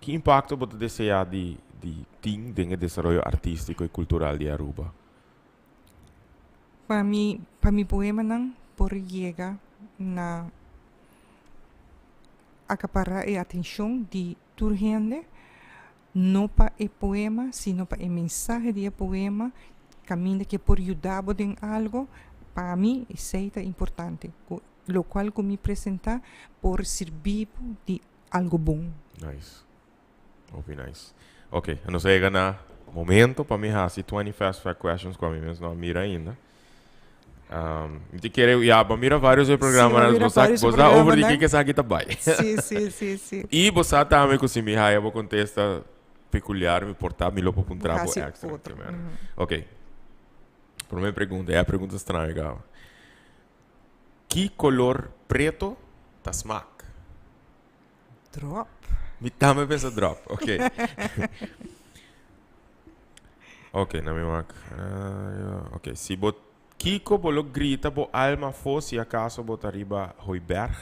Ki impakto bo ta deseá di di tin den e desaroyo artístiko i kultural di Aruba? Pa mi pa mi poemanan por yega na akapará e atenshon di tur hende No pa e poema, sino pa e mensahe di e poema, kaminda ke por yuda bo den algo, pa mi esei ta importante, ku lokual ku mi presentá por sirbi bo di algu bon. Nice. Hopi nice. Ok, nos a yega na momento pa mi hasi 20 fast fact questions ku ami mes no a mira ainda. Um, mi te kere, ya, bo mira varios e programa, Sí, bo sa, bo sa over di kiko esaki ta bai. Sí, sí, sí, sí. I bo sa tambe ku si mi haya bo kontesta peculiar, mi por ta mi lo por puntra bo extra. Otro. Ok. Prome pregunta, ya pregunta straño gaba. Ki color preto ta smak? Drop. Mi tambe pensa drop. Ok. ok, na mi wak. Uh, ok, si bo kiko bo lo grita bo alma afó si acaso bo ta riba Hooiberg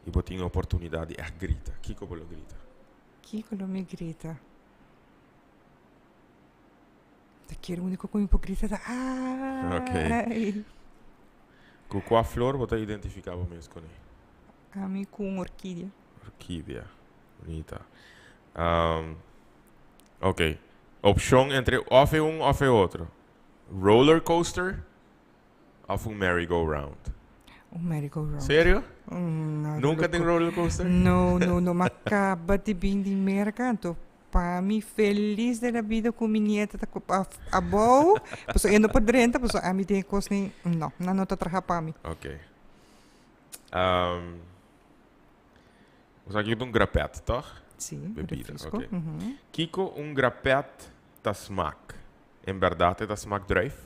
y bo tin oportunidad di echt grita. Kiko bo lo grita? Kiko lo mi grita? Ta kier único ku mi por grita ta Ok. Ku kua flor bo ta identifiká bo mes kuné? Ami ku un orkidia. Orkidia. Bonita. Um, ok. Opshon entre òf e un òf e otro. Roller coaster òf un merry go round? Un merry go round. Serio? Mm, no, Nunca tin roller coaster? No, no, no. Ma kaba di bin di Merka, anto Pa mi felis de la bida ku mi nieta ta abou, pasobra e no por drenta, pasobra ami tin e kosnan, no, nan no ta traha pa mi. Ok. Um, bo sa kiko ta un grapet, tòg? Sí, Bebida, refresco. ok. Kiko un grapet ta smak? En bèrdat e ta smak druif?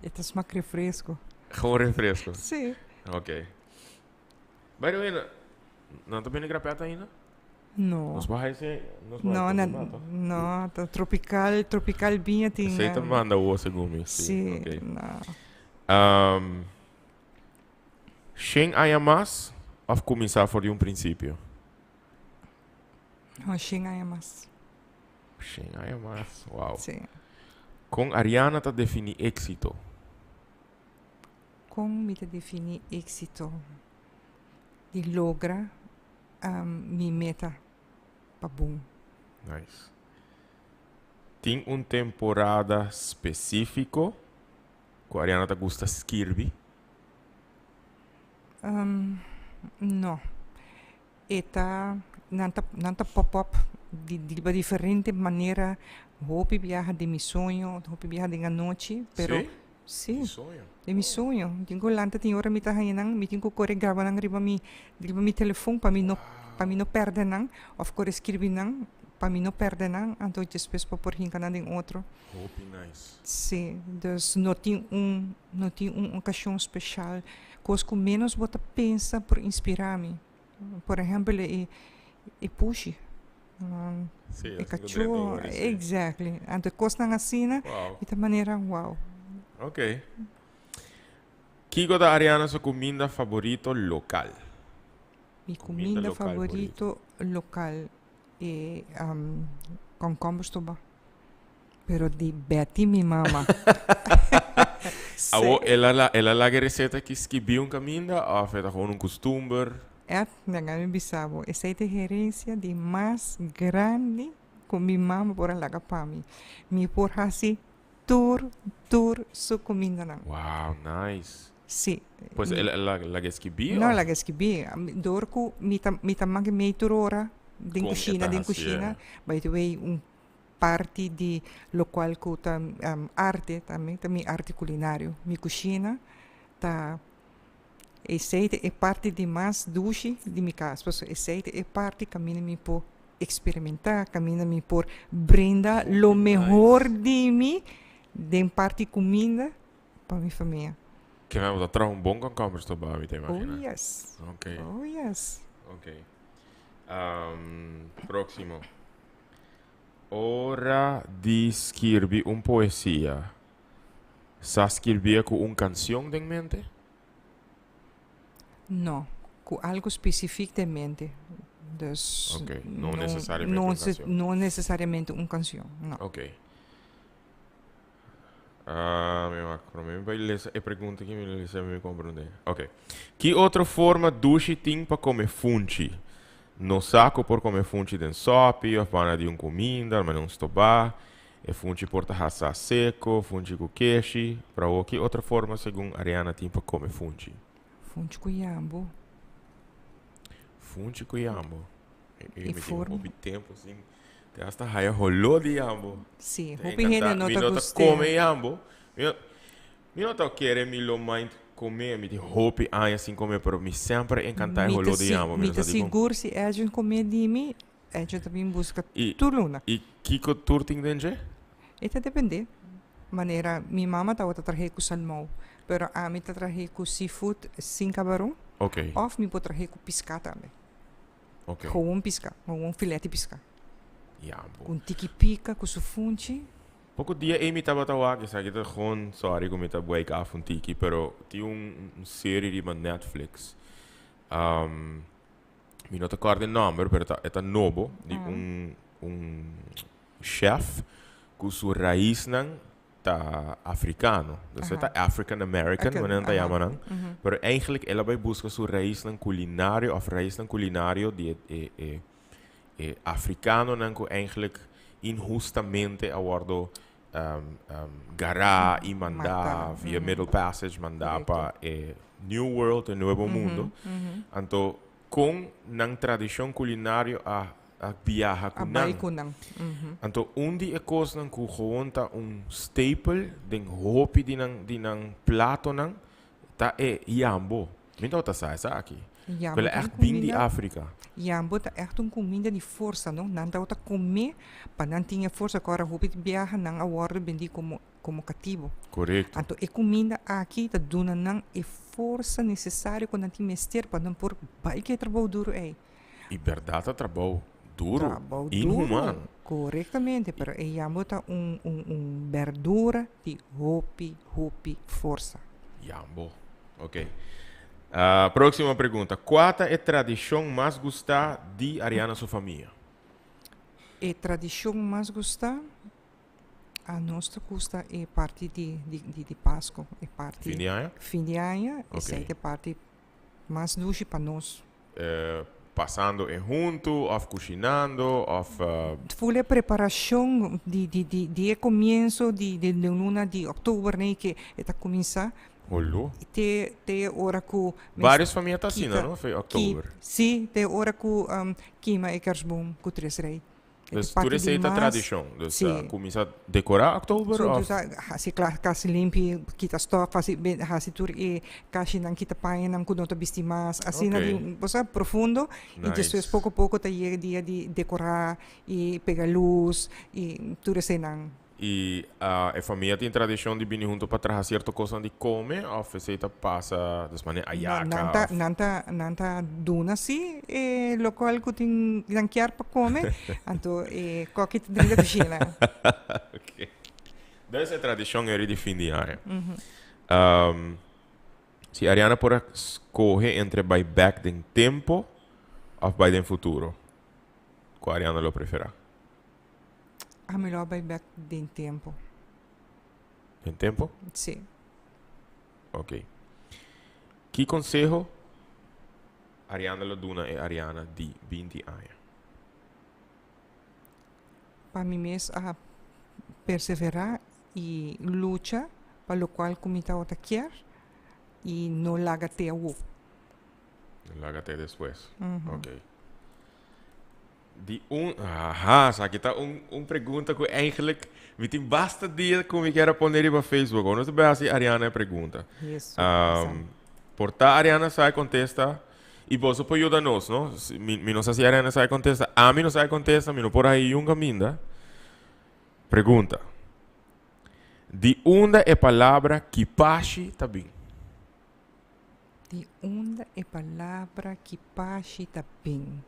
E ta smak refresco. Gewoon refresco? Sí. Ok. By the way, nan ta bende grapet ainda? No. Nos baha ese, nos baha No, ese na, rato. no, ta tropical, tropical biña tin. Esey ta manda wo segun mi. Sí, Sí, ok. no. Um, shen aña mas of cuminsa for di un principio? No, shen aña mas. Shen aña mas, wow. Sí. Con Ariana ta defini exito? Con mi ta defini exito? Di logra mi meta pa bon. Nice. Tin un temporada specifico cu Ariana ta gusta skirbi? No. E ta, nan ta, nan ta pop up di di diferente manera. Hopi biaha den mi soño, hopi biaha den anochi, pero. Sí? Sí. Di soño? Den mi soño. Mi tin ku lanta tin ora mi ta haña nan, mi tin ku kore graba nan riba mi riba mi telefon pa mi no pa mi no pèrdè nan òf kore skirbi nan pa mi no pèrdè nan, anto despues pa por hinka nan den otro. Hopi nice. Sí, dus no tin un no tin un okashon speshal. Kos ku ménos bo ta pensa por inspirá mi. Por ehèmpel e e pushi. Sí, E así ku kachó, drenta ori, sí. exactly. Anto e kosnan asina, Wow. mi ta manera wow. Ok. Kiko ta Ariana su kuminda faborito lokal? Mi Kuminda kuminda lokal faborito lokal e kònkòmber stoba. Pero di Betty mi mama. Sí. Awo el a el a laga e receta ki skibí un kaminda òf e ta gewoon un kustumber? Ed, laga mi bisa bo, esei ta e herencia di mas grandi ku mi mama por a laga pa mi. Mi por hasi tur, tur su kumindanan. Wow, nice. Sí. Pues el a laga skibí No, òf? laga skibí. Dor ku mi ta mi ta manke mei tur ora den Kon e kushina, ta den hasié? kushina. By the way, un Parti di locual cu ta arte tambe ta mi arte culinario. Mi cushina ta esey ta e parti di mas dushi di mi cas pasobra esey ta e parti caminda mi por experimenta, caminda mi por brinda lo mehor di mi den parti cuminda pa mi famia. Ke men bo ta traha un bon concomber stoba mi ta imagina. Oh yes. Ok. Oh yes. Ok. Proximo. Ora di skirbi un poesia, sa skirbié ku un kansion den mente? No, ku algu spesifik den mente. Dus Ok, no nesesariamente un kansion. No nesesariamente un kansion, no. Ok. Ah, mi wak, promé mi bai lesa e pregunta ki mi lesa mi komprondé. Ok. Ki otro forma dushi tin pa kome funchi? No sa ku por kome funchi den sòpi òf banda di un kuminda, manera un stobá. E funchi por ta hasá seko, funchi ku keshi. Pero awor ki otro forma segun Ariana tin pa kome funchi? Funchi ku yambo. Funchi ku yambo. E Mi tin forma. hopi tempo sin te hasta haya holó di yambo. Sí, Te hopi hende encanta. no Mi ta no ta gust'é. come yambo. Mi no, mi no ta kere mi lo mind come. Mi tin hopi aña sin come, pero mi semper a encanta e Mi ta holó di si- yambo. Mi mi no ta sa dikon. sigur si Edwin come di mi, Edwin ta bin busca I, tur luna. i kiko tur tin den dje? E ta depende. Manera mi mama tabata trah'é ku salmou, pero ami ta trah'é ku seafood sin kabaron. Ok. Òf mi por trah'é ku piská tambe. Ok. Gewoon piská, gewoon filet di piská. Yambo. Ku un tiki pika, ku su funchi. Poko dia ei mi tabata wak, esaki ta gewoon, sorry ku mi ta buik af un tiki, pero tin un un serie riba Netflix. Mi no ta kòrda e nòmber, pero ta e ta nobo di un un chef ku su raisnan ta afrikano. Dus e ta African American, manera nan ta yama nan. Pero eigenlijk el a bai buska su raisnan kulinario òf raisnan kulinario di e e e e afrikanonan ku eigenlijk inhustamente a wòrdu gará i mandá via Middle Passage, mandá pa e New World, e Nuevo Mundo. Anto kon nan tradishon kulinario a a biaha ku A bai nan. ku nan. Anto un di e kosnan ku gewoon ta un staple den hopi di nan di nan platonan ta e yambo. Mi tabata sa esaki. Yambo Ku el a ta un ègt bin di kuminda. Afrika. Yambo ta ègt un kuminda di forsa, no? Nan tabata kom'é pa nan tin e forsa ku ora hopi biaha nan a wòrdu bendí komo komo katibu. Korekto. Anto e kuminda aki ta duna nan e forsa nesesario ku nan tin mester pa nan por bai ku e trabou duru ei. I berdad ta trabou duru, Trabou duru, inhumano. korektamente, pero e yambo ta un un un berdura di hopi hopi forsa. Yambo, ok. Próximo pregunta, Kua ta e tradishon mas gustá di Ariana su famia? E tradishon mas gustá, a nos ta gusta e parti di di di di Pasco, e parti. Fin di aña? Fin di aña, Ok. esei ta e parti mas dushi pa nos. Pasando e huntu of kushinando of. Ful e preparashon di di di di e komienso di di luna di oktober nei ke e ta kuminsá. Holo. Te te e ora ku. Varios famia ta asina no, fe oktober. Si, te e ora ku kima e kersboom ku tres rei. Dus tur esei ta tradishon. Dus ta kuminsá dekorá oktober òf? Hasi kas limpi, kita stòf, hasi hasi tur e kashinan, kita pañanan ku no ta bisti mas. Asina di bo sa profundo. I despues poko poko ta yega dia di dekorá i pega lus i tur eseinan. I e famia tin tradishon di bini hunto pa traha sierto kosnan di kome òf esei ta pasa des manera ayaka? Nan ta, nan ta, nan ta duna si e lokual ku tin nan kier pa kome, anto e koki ta drenta kushina. Ok. Dus e tradishon eri di fin di aña. Si Ariana por a skohe entre bai bèk den tempo òf bai den futuro, kua Ariana lo preferá? Ami lo a bai bek den tempo. Den tempo? Sí. Ok. Ki conseho Ariana lo duna e Ariana di binti aña? Pa mi mes a persevera y lucha pa locual cu mi tabata kier y no laga te awo. No laga te despues. Ok. Di un, aha, esaki ta un, un pregunta ku eigenlijk mi tin basta dia ku mi kier a pone riba Facebook. Awor nos ta bai hasi Ariana e pregunta. Yesu, Um, por ta Ariana sa e kontesta i boso por yuda nos, no? Si, mi, mi no sa si Ariana sa e kontesta, ami no sa e kontesta, mi no por haña yun kaminda. Pregunta. Di unda e palabra kipashi ta bin? Di unda e palabra kipashi ta bin?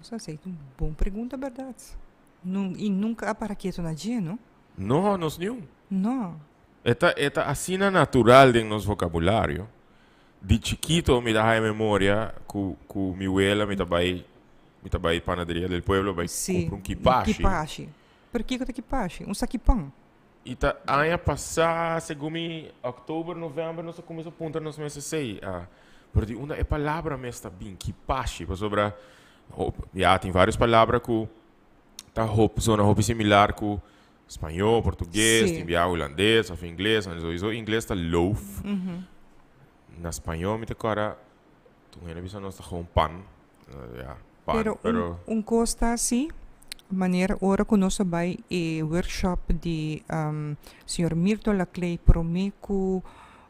Esei ta un bon pregunta berdad. Nun, i nunka a para ketu na dje, no? No, nos niun. No. E ta, e ta asina natural den nos vocabulario. Di chikito mi ta haya memoria ku, ku mi wela mi ta bai, mi ta bai panaderia del pueblo bai Sí, kumpra un kipashi. kipashi. Pero kiko ta kipashi? Un saki pan. I ta aña pasá, segun mi, òktober, novèmber, nos a kuminsá puntra nos mes esei. Pero di unda e palabra mes ta bin, kipashi? Pasobra, ya, tin vários palabra ku ta hopi, sona hopi similar ku. Spañó, portugues, tin bia hulandes of ingles, sowieso ingles ta loaf. Na spañó mi ta kòrda tur hende bisa nos ta gewoon pan, ya, pan, Pero pero. un kos ta si, manera ora ku nos a bai e workshop di señor Mirto Laclay promé ku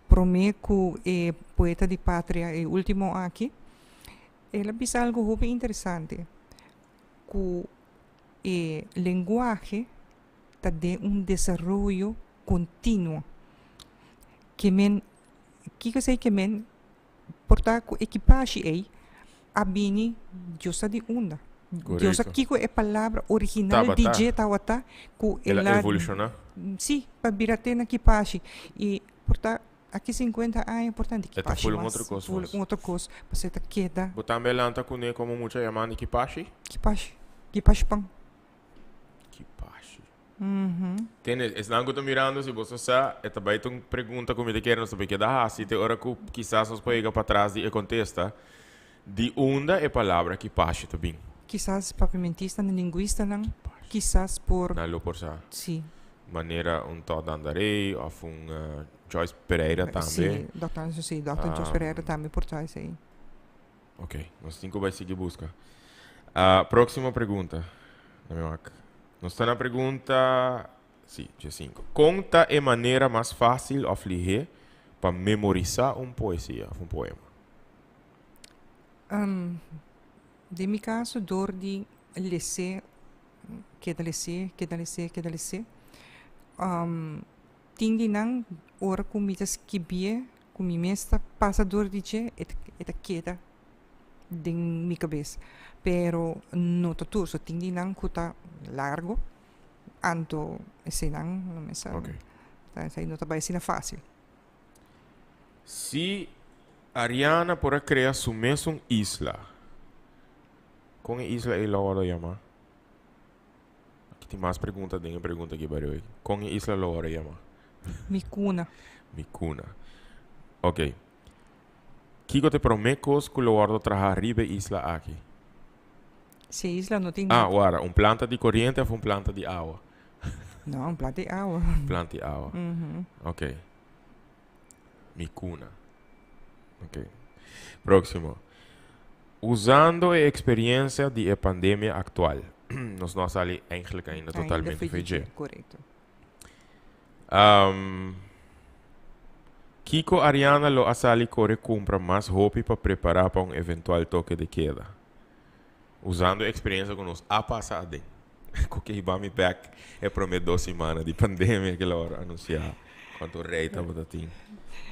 promé ku e poeta di patria e ultimo aki, el a bisa algu hopi interesante, ku e lenguahe ta den un desaroyo kontinuo. Ke men, kiko esei ke men? Por ta ku ekipashi ei a bini Dios sa di unda. Dios sa kiko e palabra original di dje tabata ku el a evolushoná. Sí, pa bira te na kipashi. I por ta Aki 50 aña por tanti E ta kipashi ful un mas otro kos ful mas. un otro kos pasobra e ta keda. Bo tambe a lanta kuné komo mucha yamandi kipashi? Kipashi, kipashi pan. Kipashi. Tene, esnan ku ta mirando si boso sa, e ta bai ta un pregunta ku mi ta kere nos ta bai keda hasi te ora ku kisas nos por yega patras di e kontesta, di unda e palabra kipashi ta bin? Kisas papiamentistanan, linguistanan kisas por. Nan lo por sa. Si. Manera un Todd Dandaré of un Joyce Pereira tambe. Sí, doctor, sí, doctor Joyce Pereira tambe por ta esei. Ok, nos tin cu bay sigui busca. Próximo pregunta. Dame wak. Nos ta na pregunta, sí, dje-cinco. Con ta e manera mas fácil of lihé pa memorisa un poesia of un poema? Den mi caso door di les'é, keda les'é, keda les'é, keda les'é. Tin di nan ora ku mi ta skibié, ku mi mes ta pasa dor di dje, e ta e ta keda den mi kabes. Pero no ta tur, so tin di nan ku ta largo, anto eseinan no me sa, esei no ta bai asina fásil. Si Ariana por a krea su mesun isla, kon e isla ei lo wòrdu yamá? Aki tin mas pregunta den e pregunta aki, by the way. Kon e isla lo wòrdu yamá? Mi kuna. Mi kuna. Ok. Kiko ta e promé kos ku lo wòrdu traha riba e isla aki? Si e isla no tin Ah, wara. Un planta di koriente òf un planta di awa? No, un planta di awa. Planta di awa. Ok. Mi kuna. Ok. Próximo. Usando e experiencia di e pandemia actual. Nos no a sali eigenlijk ainda totalmente Ainda VG. Correcto. Kiko Ariana lo a sali kore kumpra mas hopi pa prepara pa un eventual toke de keda? Usando e experiencia ku nos a pasa aden. Ku ke hiba mi bek e prome dos simana di pandemia ke lo a anuncia cuanto rey tabata tin.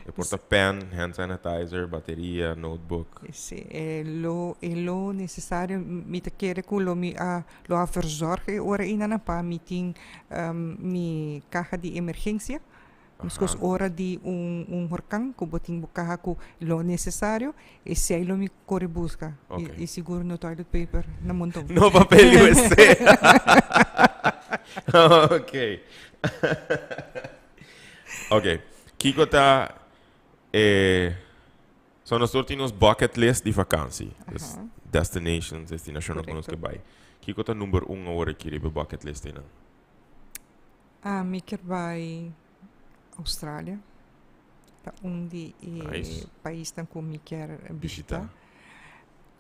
E por ta pen, hand sanitizer, bateria, notebook. Si, e lo e lo necesario mi ta kere ku lo mi a lo a verzorg e ora einan pa mi tin mi caha di emergencia. Meskos ora di un un horkan ku bo tin bo kaha ku lo nesesario, esei lo mi kore buska. I sigur no toilet paper na monton. No papel di wc. Ok. Ok. Kiko ta e So nos tur tin nos bucket list di vakansi. Dus destinations, destinashonnan ku nos ke bai. Kiko ta number un awor aki riba e bucket list einan? Ami kier bai Australia. Ta un di e paisnan ku mi kier bishita.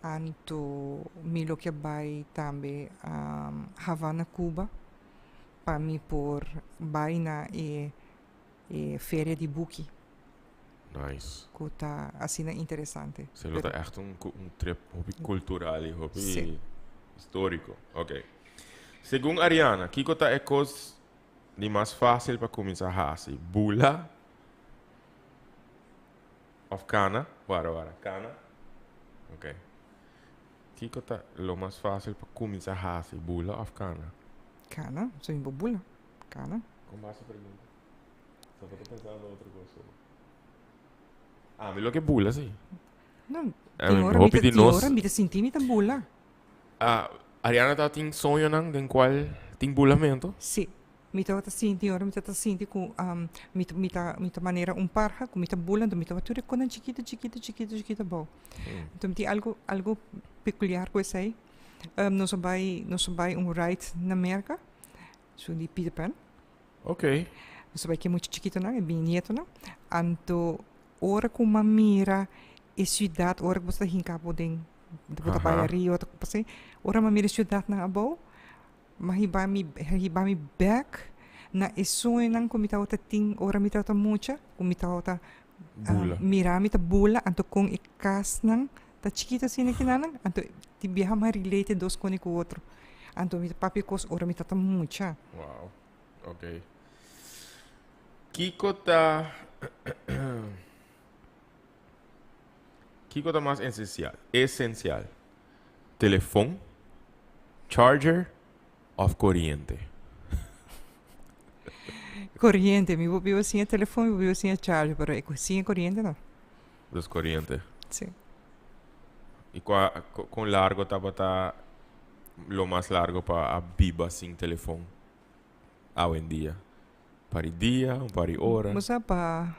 Anto mi lo kier bai tambe Havana, Cuba, pa mi por bai na e feria di buki. Nice. Ku ta asina interesante. Se lo ta echt un trip hopi kultural i hopi historiko. Ok. Segun Ariana, kiko ta e kos di mas fásil pa kuminsá hasi? Bula òf kana? Wara, wara. Kana? Ok. Kiko ta lo mas fásil pa kuminsá hasi? Bula òf kana? Kana. Soy bo bula. Kana. Kon basa pregunta? Tabata pensando otro kos. Ami lo ke bula, si. No, tin ora mi ta, tin ora mi ta sinti mi ta bula. Ah, Ariana ta tin soñonan den cual tin bulamento? Sí. Mi tabata sinti, ora mi tabata sinti cu mi ta, mi ta, mi ta manera un parha cu mi ta bula, enton mi tabata tur e conan chikito, chikito, chikito, chikito abou. Enton mi tin algo, algo peculiar cu esey. Nos a bay, nos a bay un ride na Merca, su di Peter Pan. Ok. Nos a bai ku e mucha chikitonan, e binietonan. Anto ora ku m'a mira e siudat, ora ku bo ta hinka bo den, bo ta bai ariba, ta pas'e, ora m'a mira e siudatnan abou, m'a hiba mi, a hiba mi bèk na e soñonan ku mi tabata tin ora mi tabata mucha, ku mi tabata mira mi ta bula, anto kon e kasnan ta chikito asina kinanan, anto tin biaha m'a relate e dos koni ku otro. Anto mi ta papia kos ora mi tabata mucha. Wow. Ok. Kiko ta Kiko ta mas esencial? Esencial. Telefon, charger of coriente? Coriente. Mi por biba sin e telefon, mi por biba sin e charger, pero e sin e coriente no. Dus coriente. Sí. Y cua, con largo tabata lo mas largo pa a biba sin telefon awendia? Un par di dia, un par di ora? Bo sa pa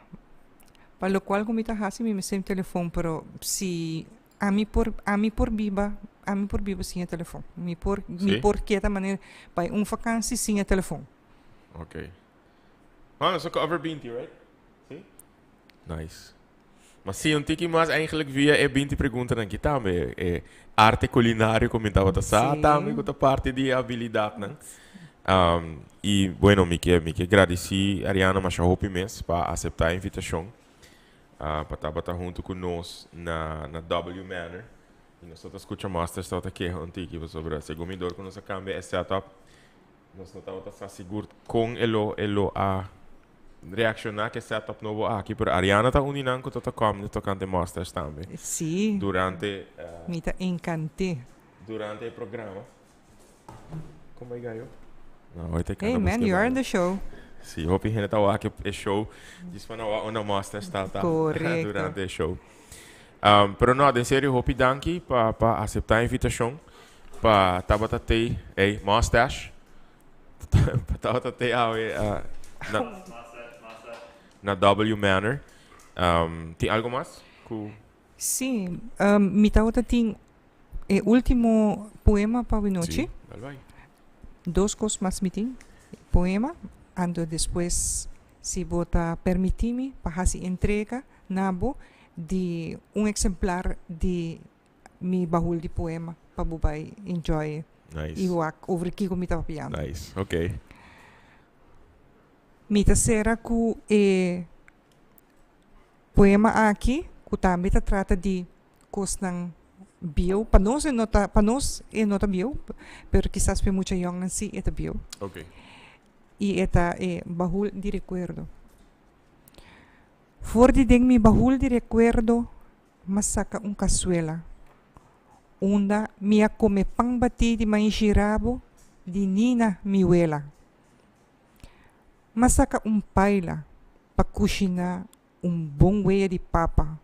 pa locual cu mi ta haci mi mester telefon pero si ami por ami por biba ami por biba sin e telefon. Mi por mi por keda manera bai un vakantie sin e telefon. Ok. Bueno, so cover 20, right? Sí? Nice. Ma sí, un tiki mas eigenlijk via e 20 preguntanan aki tambe. E arte culinario cu mi tabata sa tambe cu ta parti di e habilidadnan. Um, y bueno, mi ke, mi ke gradici Ariana masha hopi mes pa acepta e invitacion uh, pa tabata hunto cu nos na, na W Manor. Y nos tabata scucha Masters tabata keha un tiki pasobra segun mi dor cu nos a cambia e setup, Nos no tabata sa sigur kon e lo e lo a reakshoná ku e setup nobo aki, pero Ariana ta un di nan ku ta ta kòm tokante Masters tambe. Sí. Durante. Mi ta enkant'é. Durante e programa. Kon bai gayo? No, hoy ta Hey man, you are in the show. Sí, hopi hende ta wak e show. Djis pa nan wak unda Masters ta ta durante e show. Pero no, den serio hopi danki pa pa aseptá e invitashon. Pa tabata tei, ey, mustache. Pa tabata tei awe na, na W Manor. Um, tin algo mas ku? Sí, um, mi tabata tin e ultimo poema pa awe nochi. Sí, dal bai. Dos kos mas mi tin. Poema, anto despues si bo ta permití mi pa hasi entrega na bo di un eksemplar di mi bahul di poema pa bo bai enjoy Nice. y wak over kico mi ta papiando. Nice, ok. Mi ta cera cu e poema aki cu tambe ta trata di cosnan bieu. Pa nos e no ta, pa nos e no ta bieu, pero kisas pa e mucha yongnan si e ta bieu. Ok. Y e ta e bahul di recuerdo. For di den mi bahul di recuerdo M'a saka un kasuela, unda mi a kome pan batí di maishi rabo di Nina, mi wela. M'a saka un paila pa kushiná un bon wea di papa.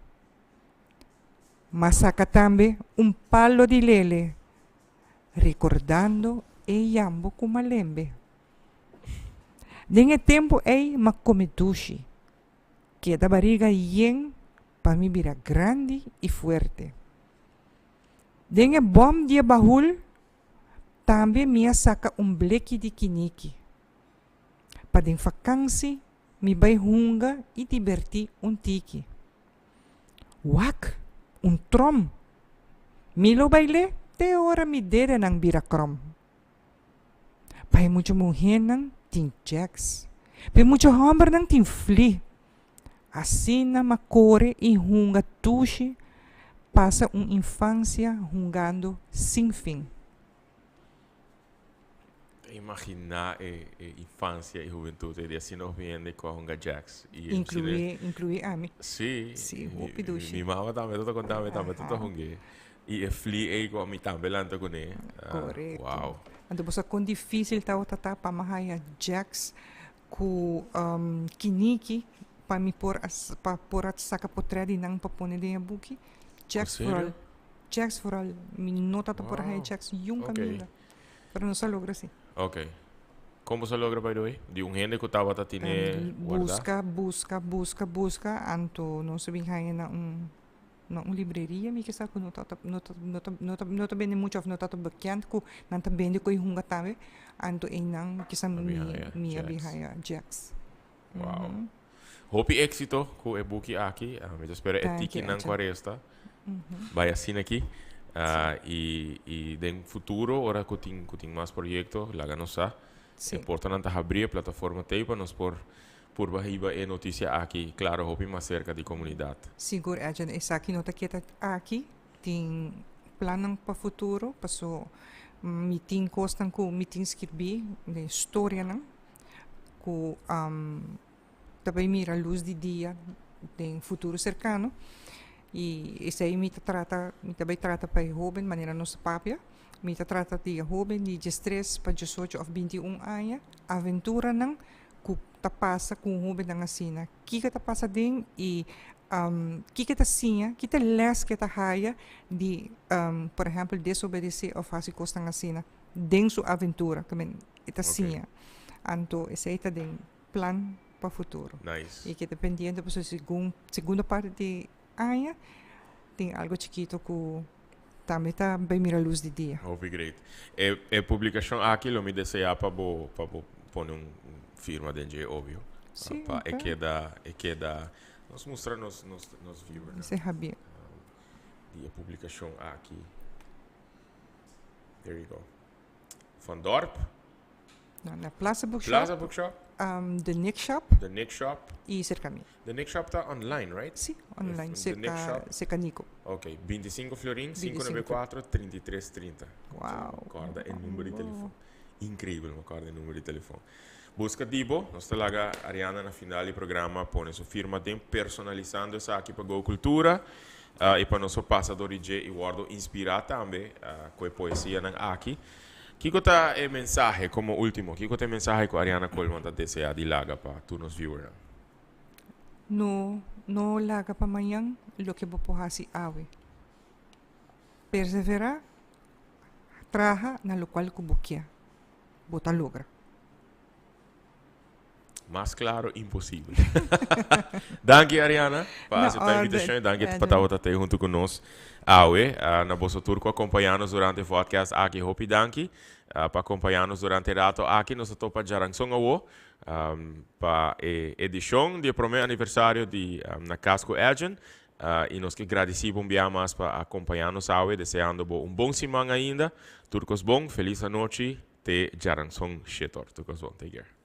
M'a saka tambe un palo di lele, rekordando e yambo ku malembe. Den e tempu ei m'a kome dushi, keda bariga yen pa mi bira grandi i fuerte. Den e bòm di e bahul tambe mi a saka un bleki di kiniki, pa den fakansi mi bai hunga i dibertí un tiki. Wak! Un tròm! Mi lo bail'é te ora mi dedenan bira kròm. Pa e mucha muhénan tin jèks, pa e mucha hòmbernan tin fli. Asina m'a kore i hunga dushi, pasa un infansia hungando sin fin. Ta imaginá e e infansia i hubentut ei di asina hopi hende ku a hunga jèks i Inkluí, inkluí ami. Sí. Sí, hopi dushi. Mi mama tambe ta konta mi tambe ta hung'é. I e fli ei ku ami tambe lanta kuné. Korekto. Wow. Anto bo sa kon difísil tabata ta pa mi haya jèks ku kiniki pa mi por a pa por a saka potrèt di nan pa pone den e buki. Jèks vooral. Jèks vooral. Mi no tabata por a haya jèks yun kaminda. Pero nos a logra si. Ok. Kon bo sa logra by the way? Di un hende ku tabata tine guarda? Buska, buska, buska, buska anto nos a bin haya na un. Na un libreria mi kisa ku no ta no ta no ta no ta no ta bende muchu òf no ta bekend ku nan ta bende ku e hunga tambe. Anto einan kisa mi mi a bin haya Jax. Wow. Hopi éxito ku e buki aki. Mi ta spera e tikinan ku a resta bai asina aki. I i den futuro ora ku tin ku tin mas proyekto laga nos sa. E portanan ta habrí, e plataforma t'ei pa nos por purba hiba e notisia aki klaro hopi mas serka di komunidat. Sigur Edjean, esaki no ta keda aki, tin plannan pa futuro, paso mi tin kosnan ku mi tin skirbí den storianan ku ta bai mira lus di dia den futuro serkano i esei mi ta trata mi ta bai trata pa e hoben manera nos ta papia mi ta trata di e hoben di diestres pa diesocho òf binti un aña aventuranan ku ta pasa ku un hobennan asina kiko ta pasa aden i kiko e ta siña ki ta e lès ku e ta haya di por ehèmpel desobedesé òf hasi kosnan asina den su aventura e ta siña anto esei ta den plan pa futuro. Nice. Y keda pendiente pasobra segun segunda parti di aña tin algo chikito cu tambe ta bay mira luz di dia. Hopi great. E e publicacion aki lo mi desea pa bo pa bo pone un firma den dje obvio. Sí, Pa e ok. keda e keda nos mustra nos nos nos viewernan Esei habia. di e publicacion aki. There you go. Van Dorp. Na, na Plaza Bookshop. Plaza Bookshop. The Nick Shop. The Nick Shop. Y cerca mi. The Nick Shop ta online, right? Sí, online. The Nick Shop. Cerca Nico. Ok, 25 florin, 594 3330. Wow. Corda e numero di telefon. Increibel, mi corda e numero di telefon. Busca Dibo, nos ta laga Ariana na final di programa pone su firma den personalisando esaki pa Go Cultura y pa nos por pasa dor di dje y wordo inspira tambe cu e poesianan aki. Kiko ta e mensahe, komo ultimo, kiko ta e mensahe ku Ariana Koolman ta deseá di laga pa tur nos viewernan? No, no laga pa mañan loke bo por hasi awe. Perseverá, traha na lokual ku bo kier, bo ta logra. Mas claro imposible. Danki Ariana pa acepta e invitacion y danki pa tabata te hunto cu nos awe. Na boso tur cu acompaña nos durante e vodcast aki hopi danki pa acompaña nos durante e rato aki. Nos ta topa djaranson awo pa e edicion di e prome aniversario di Na Cas cu Edjean. Y nos ke gradici bo un bia mas pa acompaña nos awe deseando bo un bon siman ainda. Tur cos bon, feliz anochi. Te djaranson shetor. Tur cos bon. Take care.